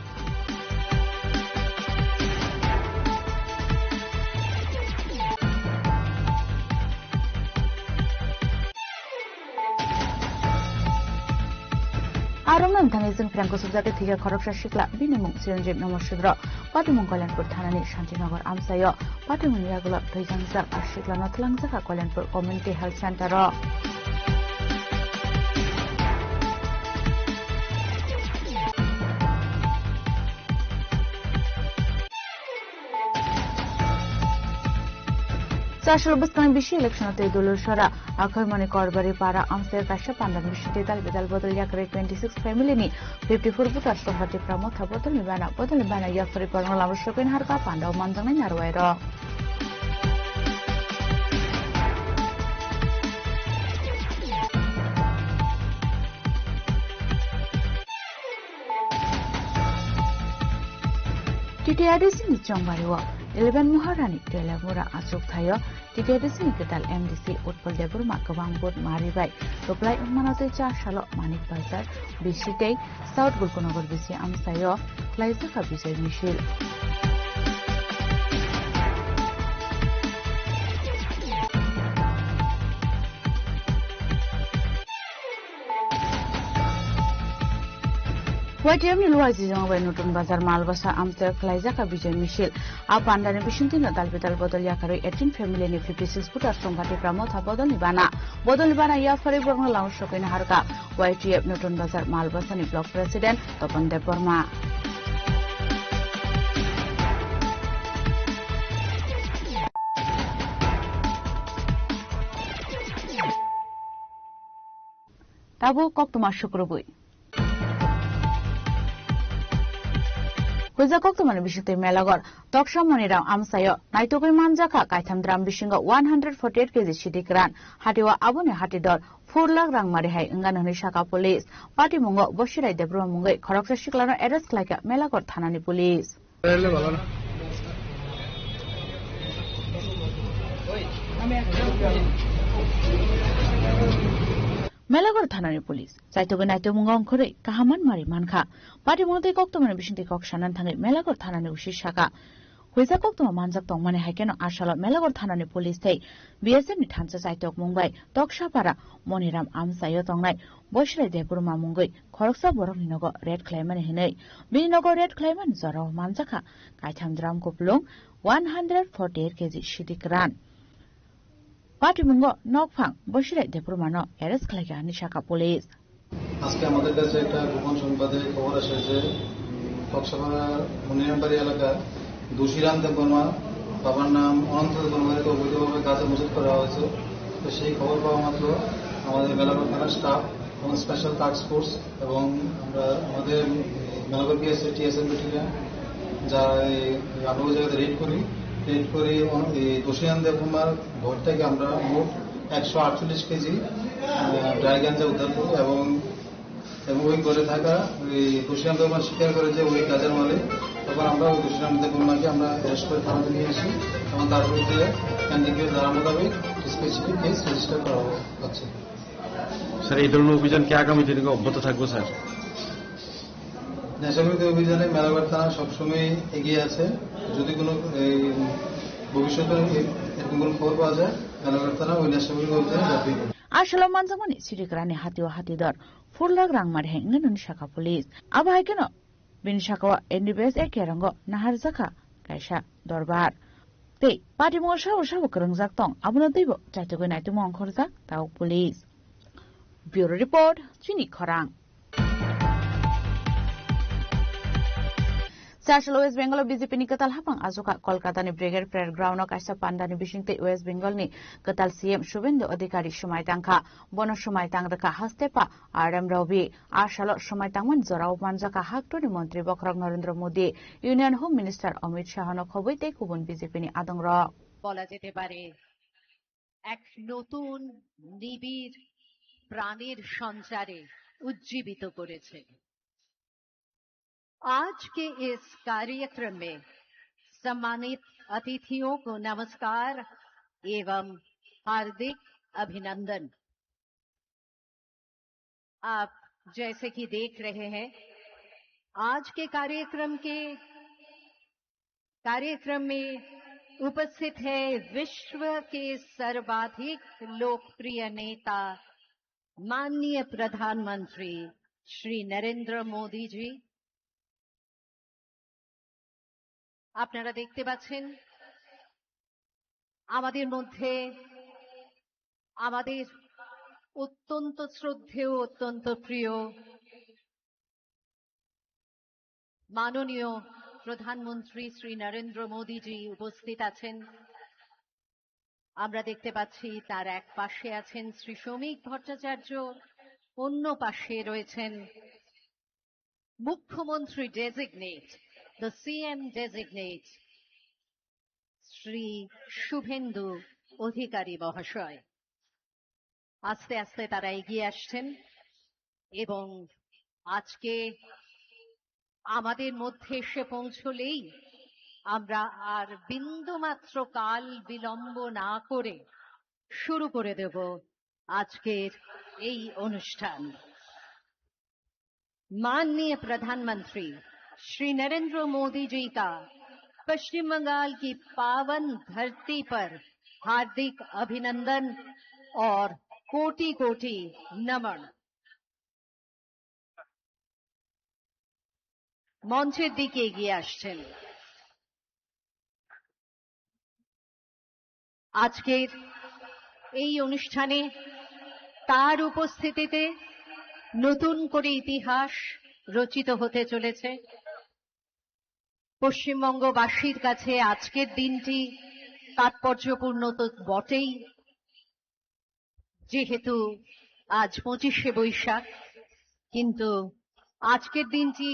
Arokno wngthangwi chwng phrang kusubjak tei thwikha khoroksa sikla, bini mung Chiranjeev Namo Sudro. Patimung Kalyanpur thanani Shantinagar amchaio patimungni yagulo twijangjak a siklano twlangjakha Kalyanpur Community Health Center-o. Chasal bwskangni bisi election tei dulur sora akhoi mani Korbari para amsai kaisa pandani bisingtwi dal bidal bodol yakarwi twenty six family ni fifty four voters rok Tipra Motha bodolni bana, bodolni bana yakarwi borokno lama sokwi harka pandao manjaknai narwai rok. T T R D C ni chongbario eleven Maharani Telamura achuk thaio T T R D C ni kwtal M D C Utpal Debbarma kwbang vote mari bai kwplai wngmano tei cha salo Manik Bazar, B C tei South Gulkunagar B C amchaio khlaijak kha Bijay Misil. Y T F ni luai jijong bai Nutun Bazar Malbasa amchaio khlaijak kha Bijay Misil. A pandani bisingtwino dal bidal bodol yakarwi eighteen family ni fifty six voters tongkha Tipra Motha bodolni bana. Bodolni bana yapharwi borokno lama sokwi naharkha Y T F Nutun Bazar Malbasa ni Block President Topan Debbarma. Tabuk koktwma sukrubwi. Huijak koktwmani bisingtwi Melagor Toksa Moniram amchaio naitugwi manjakha kaitham drum bisingo one hundred forty eight K G sidi kwran. Hatio aboni hatidor phur lakh rang mari hai wngano hwnwi sakha police. Patimungo Bosirai Debbarma mungwi khoroksa siklano arrest khlaikha Melagor thanani police. Melagor thanani police chaitugwi naitugmung wngkhorwi kaham man mari mankha. Patimung tei koktwmani bisingtwi kok sanan thangwi Melagor thanani usi saka. Huijak koktwma manjak tongmani hai kheno asalo Melagor thanani police tei B S F ni thansa chaitokmung bai Toksapara Moniram amchaio tongnai Bosirai Debbarma mungwi khoroksa borokni nogo raid khlaimani hinwi. Bini nogo raid khlaimani jorao manjakha kaitham drum kupulung one hundred forty eight K G sidi kwran. Patimungo nokphang Bosirai Debbarmano arrest khlaikha hinwi sakha police. আজকে আমাদের কাছে একটা গোপন সংবাদে খবর আসে যে, উম, কক্সবাজার মনিরামবাড়ি এলাকার দুশিরাম দেববর্মা, বাবার নাম অনন্ত দেববর্মাকে অবৈধভাবে গাঁজা মজুত করা হয়েছে। তো সেই খবর পাওয়া মাত্র আমাদের মেলাঘর থানার স্টাফ এবং স্পেশাল টাস্ক ফোর্স এবং আমরা আমাদের মেলাঘর পিএসএ টিএসএন ব্যাটালিয়ন যা এই আমরা ওই জায়গাতে রেড করি। রেড করি অন-, এই দুশিরাম দেববর্মার ঘর থেকে আমরা মোট একশো আটচল্লিশ কেজি, আহ, ড্রাই গাঞ্জা উদ্ধার করি এবং, এবং ওই ঘরে থাকা ওই দুশিরাম দেববর্মা স্বীকার করে যে ওই গাজার মালিক। তখন আমরা ওই দুশিরাম দেববর্মাকে আমরা অ্যারেস্ট করে থানাতে নিয়ে আসি এবং তার বিরুদ্ধে এনডিপিএস ধারা মোতাবেক স্পেসিফিক কেস রেজিস্টার করা হচ্ছে। স্যার, এই ধরনের অভিযান কি আগামী দিনে অব্যাহত থাকবে, স্যার? নেশাবিরোধী অভিযানে মেলাঘর থানা সবসময় এগিয়ে আছে। যদি কোনো এই ভবিষ্যতে এ-, এরকম কোনো খবর পাওয়া যায়, মেলাঘর থানা ওই নেশাবিরোধী অভিযানে ঝাঁপিয়ে পড়বে। Asalo manjakmani sirikrani hatio hatidor phur lakh rang mari hai wngwi nini sakha police. Abo hai kheno bini sakao N D P S A kerongo naharjakha kaisa dorbar. Tei patimungo sabo sabo kwrwngjak tong, abono teibo chaitugwi naitugma ongkhorjak tabuk police. Bureau Report, Chini Khorang. Chasalo West Bengal o B J P ni kwtal haphang achukha Kolkata ni Brigade Parade Ground o kaisa panda ni bisingtwi West Bengal ni kwtal C M Subhendu Adhikari swmai tangkha. Bono swmai tang rwkha haste pa R M Ravi. A salo swmai tangmani jorao manjakha haktorni montri bokhorok Narendra Modi, Union Home Minister Amit Shah no khobwi tei kubun B J P ni adongrok. বলা যেতে পারে এক নতুন নিবিড় প্রাণের সঞ্চারে উজ্জীবিত করেছে। आज के इस कार्यक्रम में सम्मानित अतिथियों को नमस्कार एवं हार्दिक अभिनंदन। आप जैसे कि देख रहे हैं, आज के कार्यक्रम के, कार्यक्रम में उपस्थित है विश्व के सर्वाधिक लोकप्रिय नेता माननीय प्रधानमंत्री শ্রী নরেন্দ্র মোদীজি। আপনারা দেখতে পাচ্ছেন আমাদের মধ্যে আমাদের অত্যন্ত শ্রদ্ধেয়, অত্যন্ত প্রিয় মাননীয় প্রধানমন্ত্রী শ্রী নরেন্দ্র মোদীজি উপস্থিত আছেন। আমরা দেখতে পাচ্ছি তার এক পাশে আছেন শ্রী শ্রমিক ভট্টাচার্য, অন্য পাশে রয়েছেন মুখ্যমন্ত্রী designate, the C M designate, Shri শুভেন্দু অধিকারী মহাশয়। আস্তে আস্তে তারা এগিয়ে আসছেন এবং আজকে আমাদের মধ্যে এসে পৌঁছলেই আমরা আর বিন্দুমাত্র কাল বিলম্ব না করে শুরু করে দেব আজকের এই অনুষ্ঠান। माननीय प्रधानमंत्री श्री नरेंद्र मोदी जी का पश्चिम बंगाल की पावन धरती पर हार्दिक अभिनंदन और कोटि कोटि नमन। মঞ্চের দিকে এগিয়ে আসছেন। আজকের এই অনুষ্ঠানে তার উপস্থিতিতে নতুন করে ইতিহাস রচিত হতে চলেছে। পশ্চিমবঙ্গবাসীর কাছে আজকের দিনটি তাৎপর্যপূর্ণ তো বটেই, যেহেতু আজ পঁচিশে বৈশাখ, কিন্তু আজকের দিনটি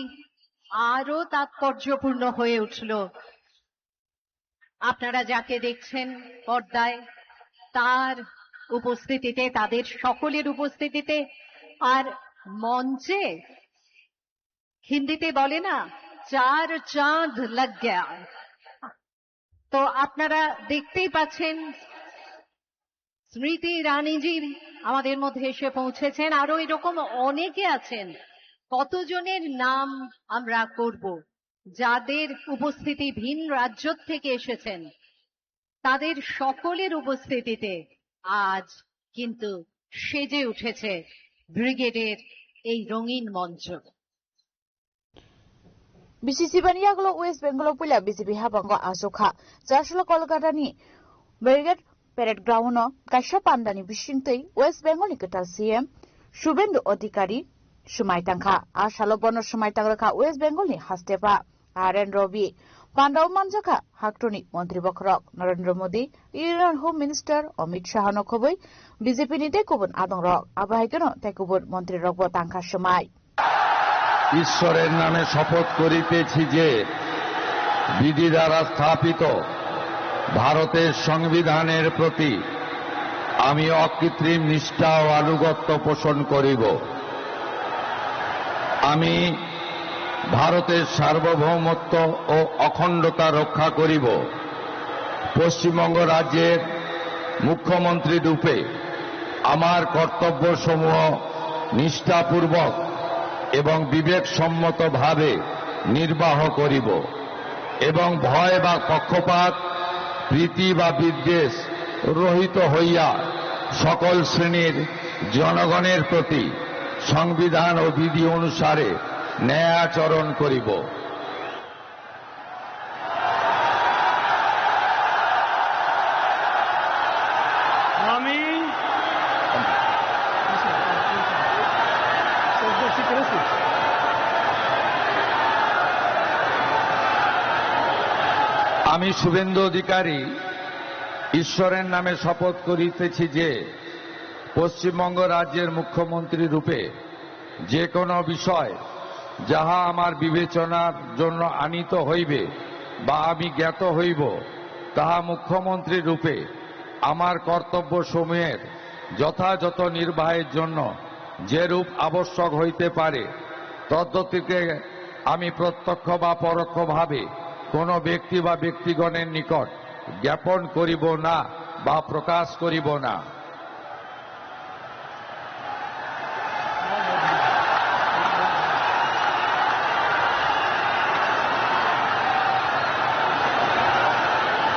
আরো তাৎপর্যপূর্ণ হয়ে উঠল। আপনারা যাকে দেখছেন পর্দায়, তার উপস্থিতিতে, তাদের সকলের উপস্থিতিতে, আর মঞ্চে হিন্দিতে বলে না, চার চাঁদ লাগ গয়া। তো আপনারা দেখতেই পাচ্ছেন, স্মৃতি ইরানিজি আমাদের মধ্যে এসে পৌঁছেছেন, আরো এরকম অনেকে আছেন। কতজনের নাম আমরা করব, যাদের উপস্থিতি ভিন রাজ্য থেকে এসেছেন, তাদের সকলের উপস্থিতিতে আজ কিন্তু সেজে উঠেছে ব্রিগেডের এই রঙিন মঞ্চ। B C C bani yagulo West Bengal o puila B J P habango aswk kha. Chasla Kolkata ni Brigade Parade Ground o kaisa panda ni bisingtwi West Bengal ni kwtal C M Subhendu Adhikari swmai tangkha. A salo bono swmai tangrwkha West Bengal ni hastepha R N Ravi. Panda o manjakha haktorni montri bokhorok Narendra Modi, Union Home Minister Amit Shah no khobwi B J P ni tei kubun adongrok. Abo hai kheno tei kubun montri rokbo tangkha swmai. ঈশ্বরের নামে শপথ করিতেছি যে বিধি দ্বারা স্থাপিত ভারতের সংবিধানের প্রতি আমি অকৃত্রিম নিষ্ঠা ও আনুগত্য পোষণ করিব। আমি ভারতের সার্বভৌমত্ব ও অখণ্ডতা রক্ষা করিব। পশ্চিমবঙ্গ রাজ্যের মুখ্যমন্ত্রী রূপে আমার কর্তব্যসমূহ নিষ্ঠাপূর্বক এবং বিবেকসম্মতভাবে নির্বাহ করিব এবং ভয় বা পক্ষপাত, প্রীতি বা বিদ্বেষ রহিত হইয়া সকল শ্রেণীর জনগণের প্রতি সংবিধান ও বিধি অনুসারে ন্যায় আচরণ করিব। আমি আমি শুভেন্দু অধিকারী ঈশ্বরের নামে শপথ করিতেছি যে পশ্চিমবঙ্গ রাজ্যের মুখ্যমন্ত্রী রূপে যে কোনো বিষয় যাহা আমার বিবেচনার জন্য আনিত হইবে বা আমি জ্ঞাত হইব, তাহা মুখ্যমন্ত্রী রূপে আমার কর্তব্যসমূহের যথাযথ নির্বাহের জন্য যেরূপ আবশ্যক হইতে পারে, তদ্গতিকে আমি প্রত্যক্ষ বা পরোক্ষভাবে কোনো ব্যক্তি বা ব্যক্তিগণের নিকট জ্ঞাপন করিব না বা প্রকাশ করিব না।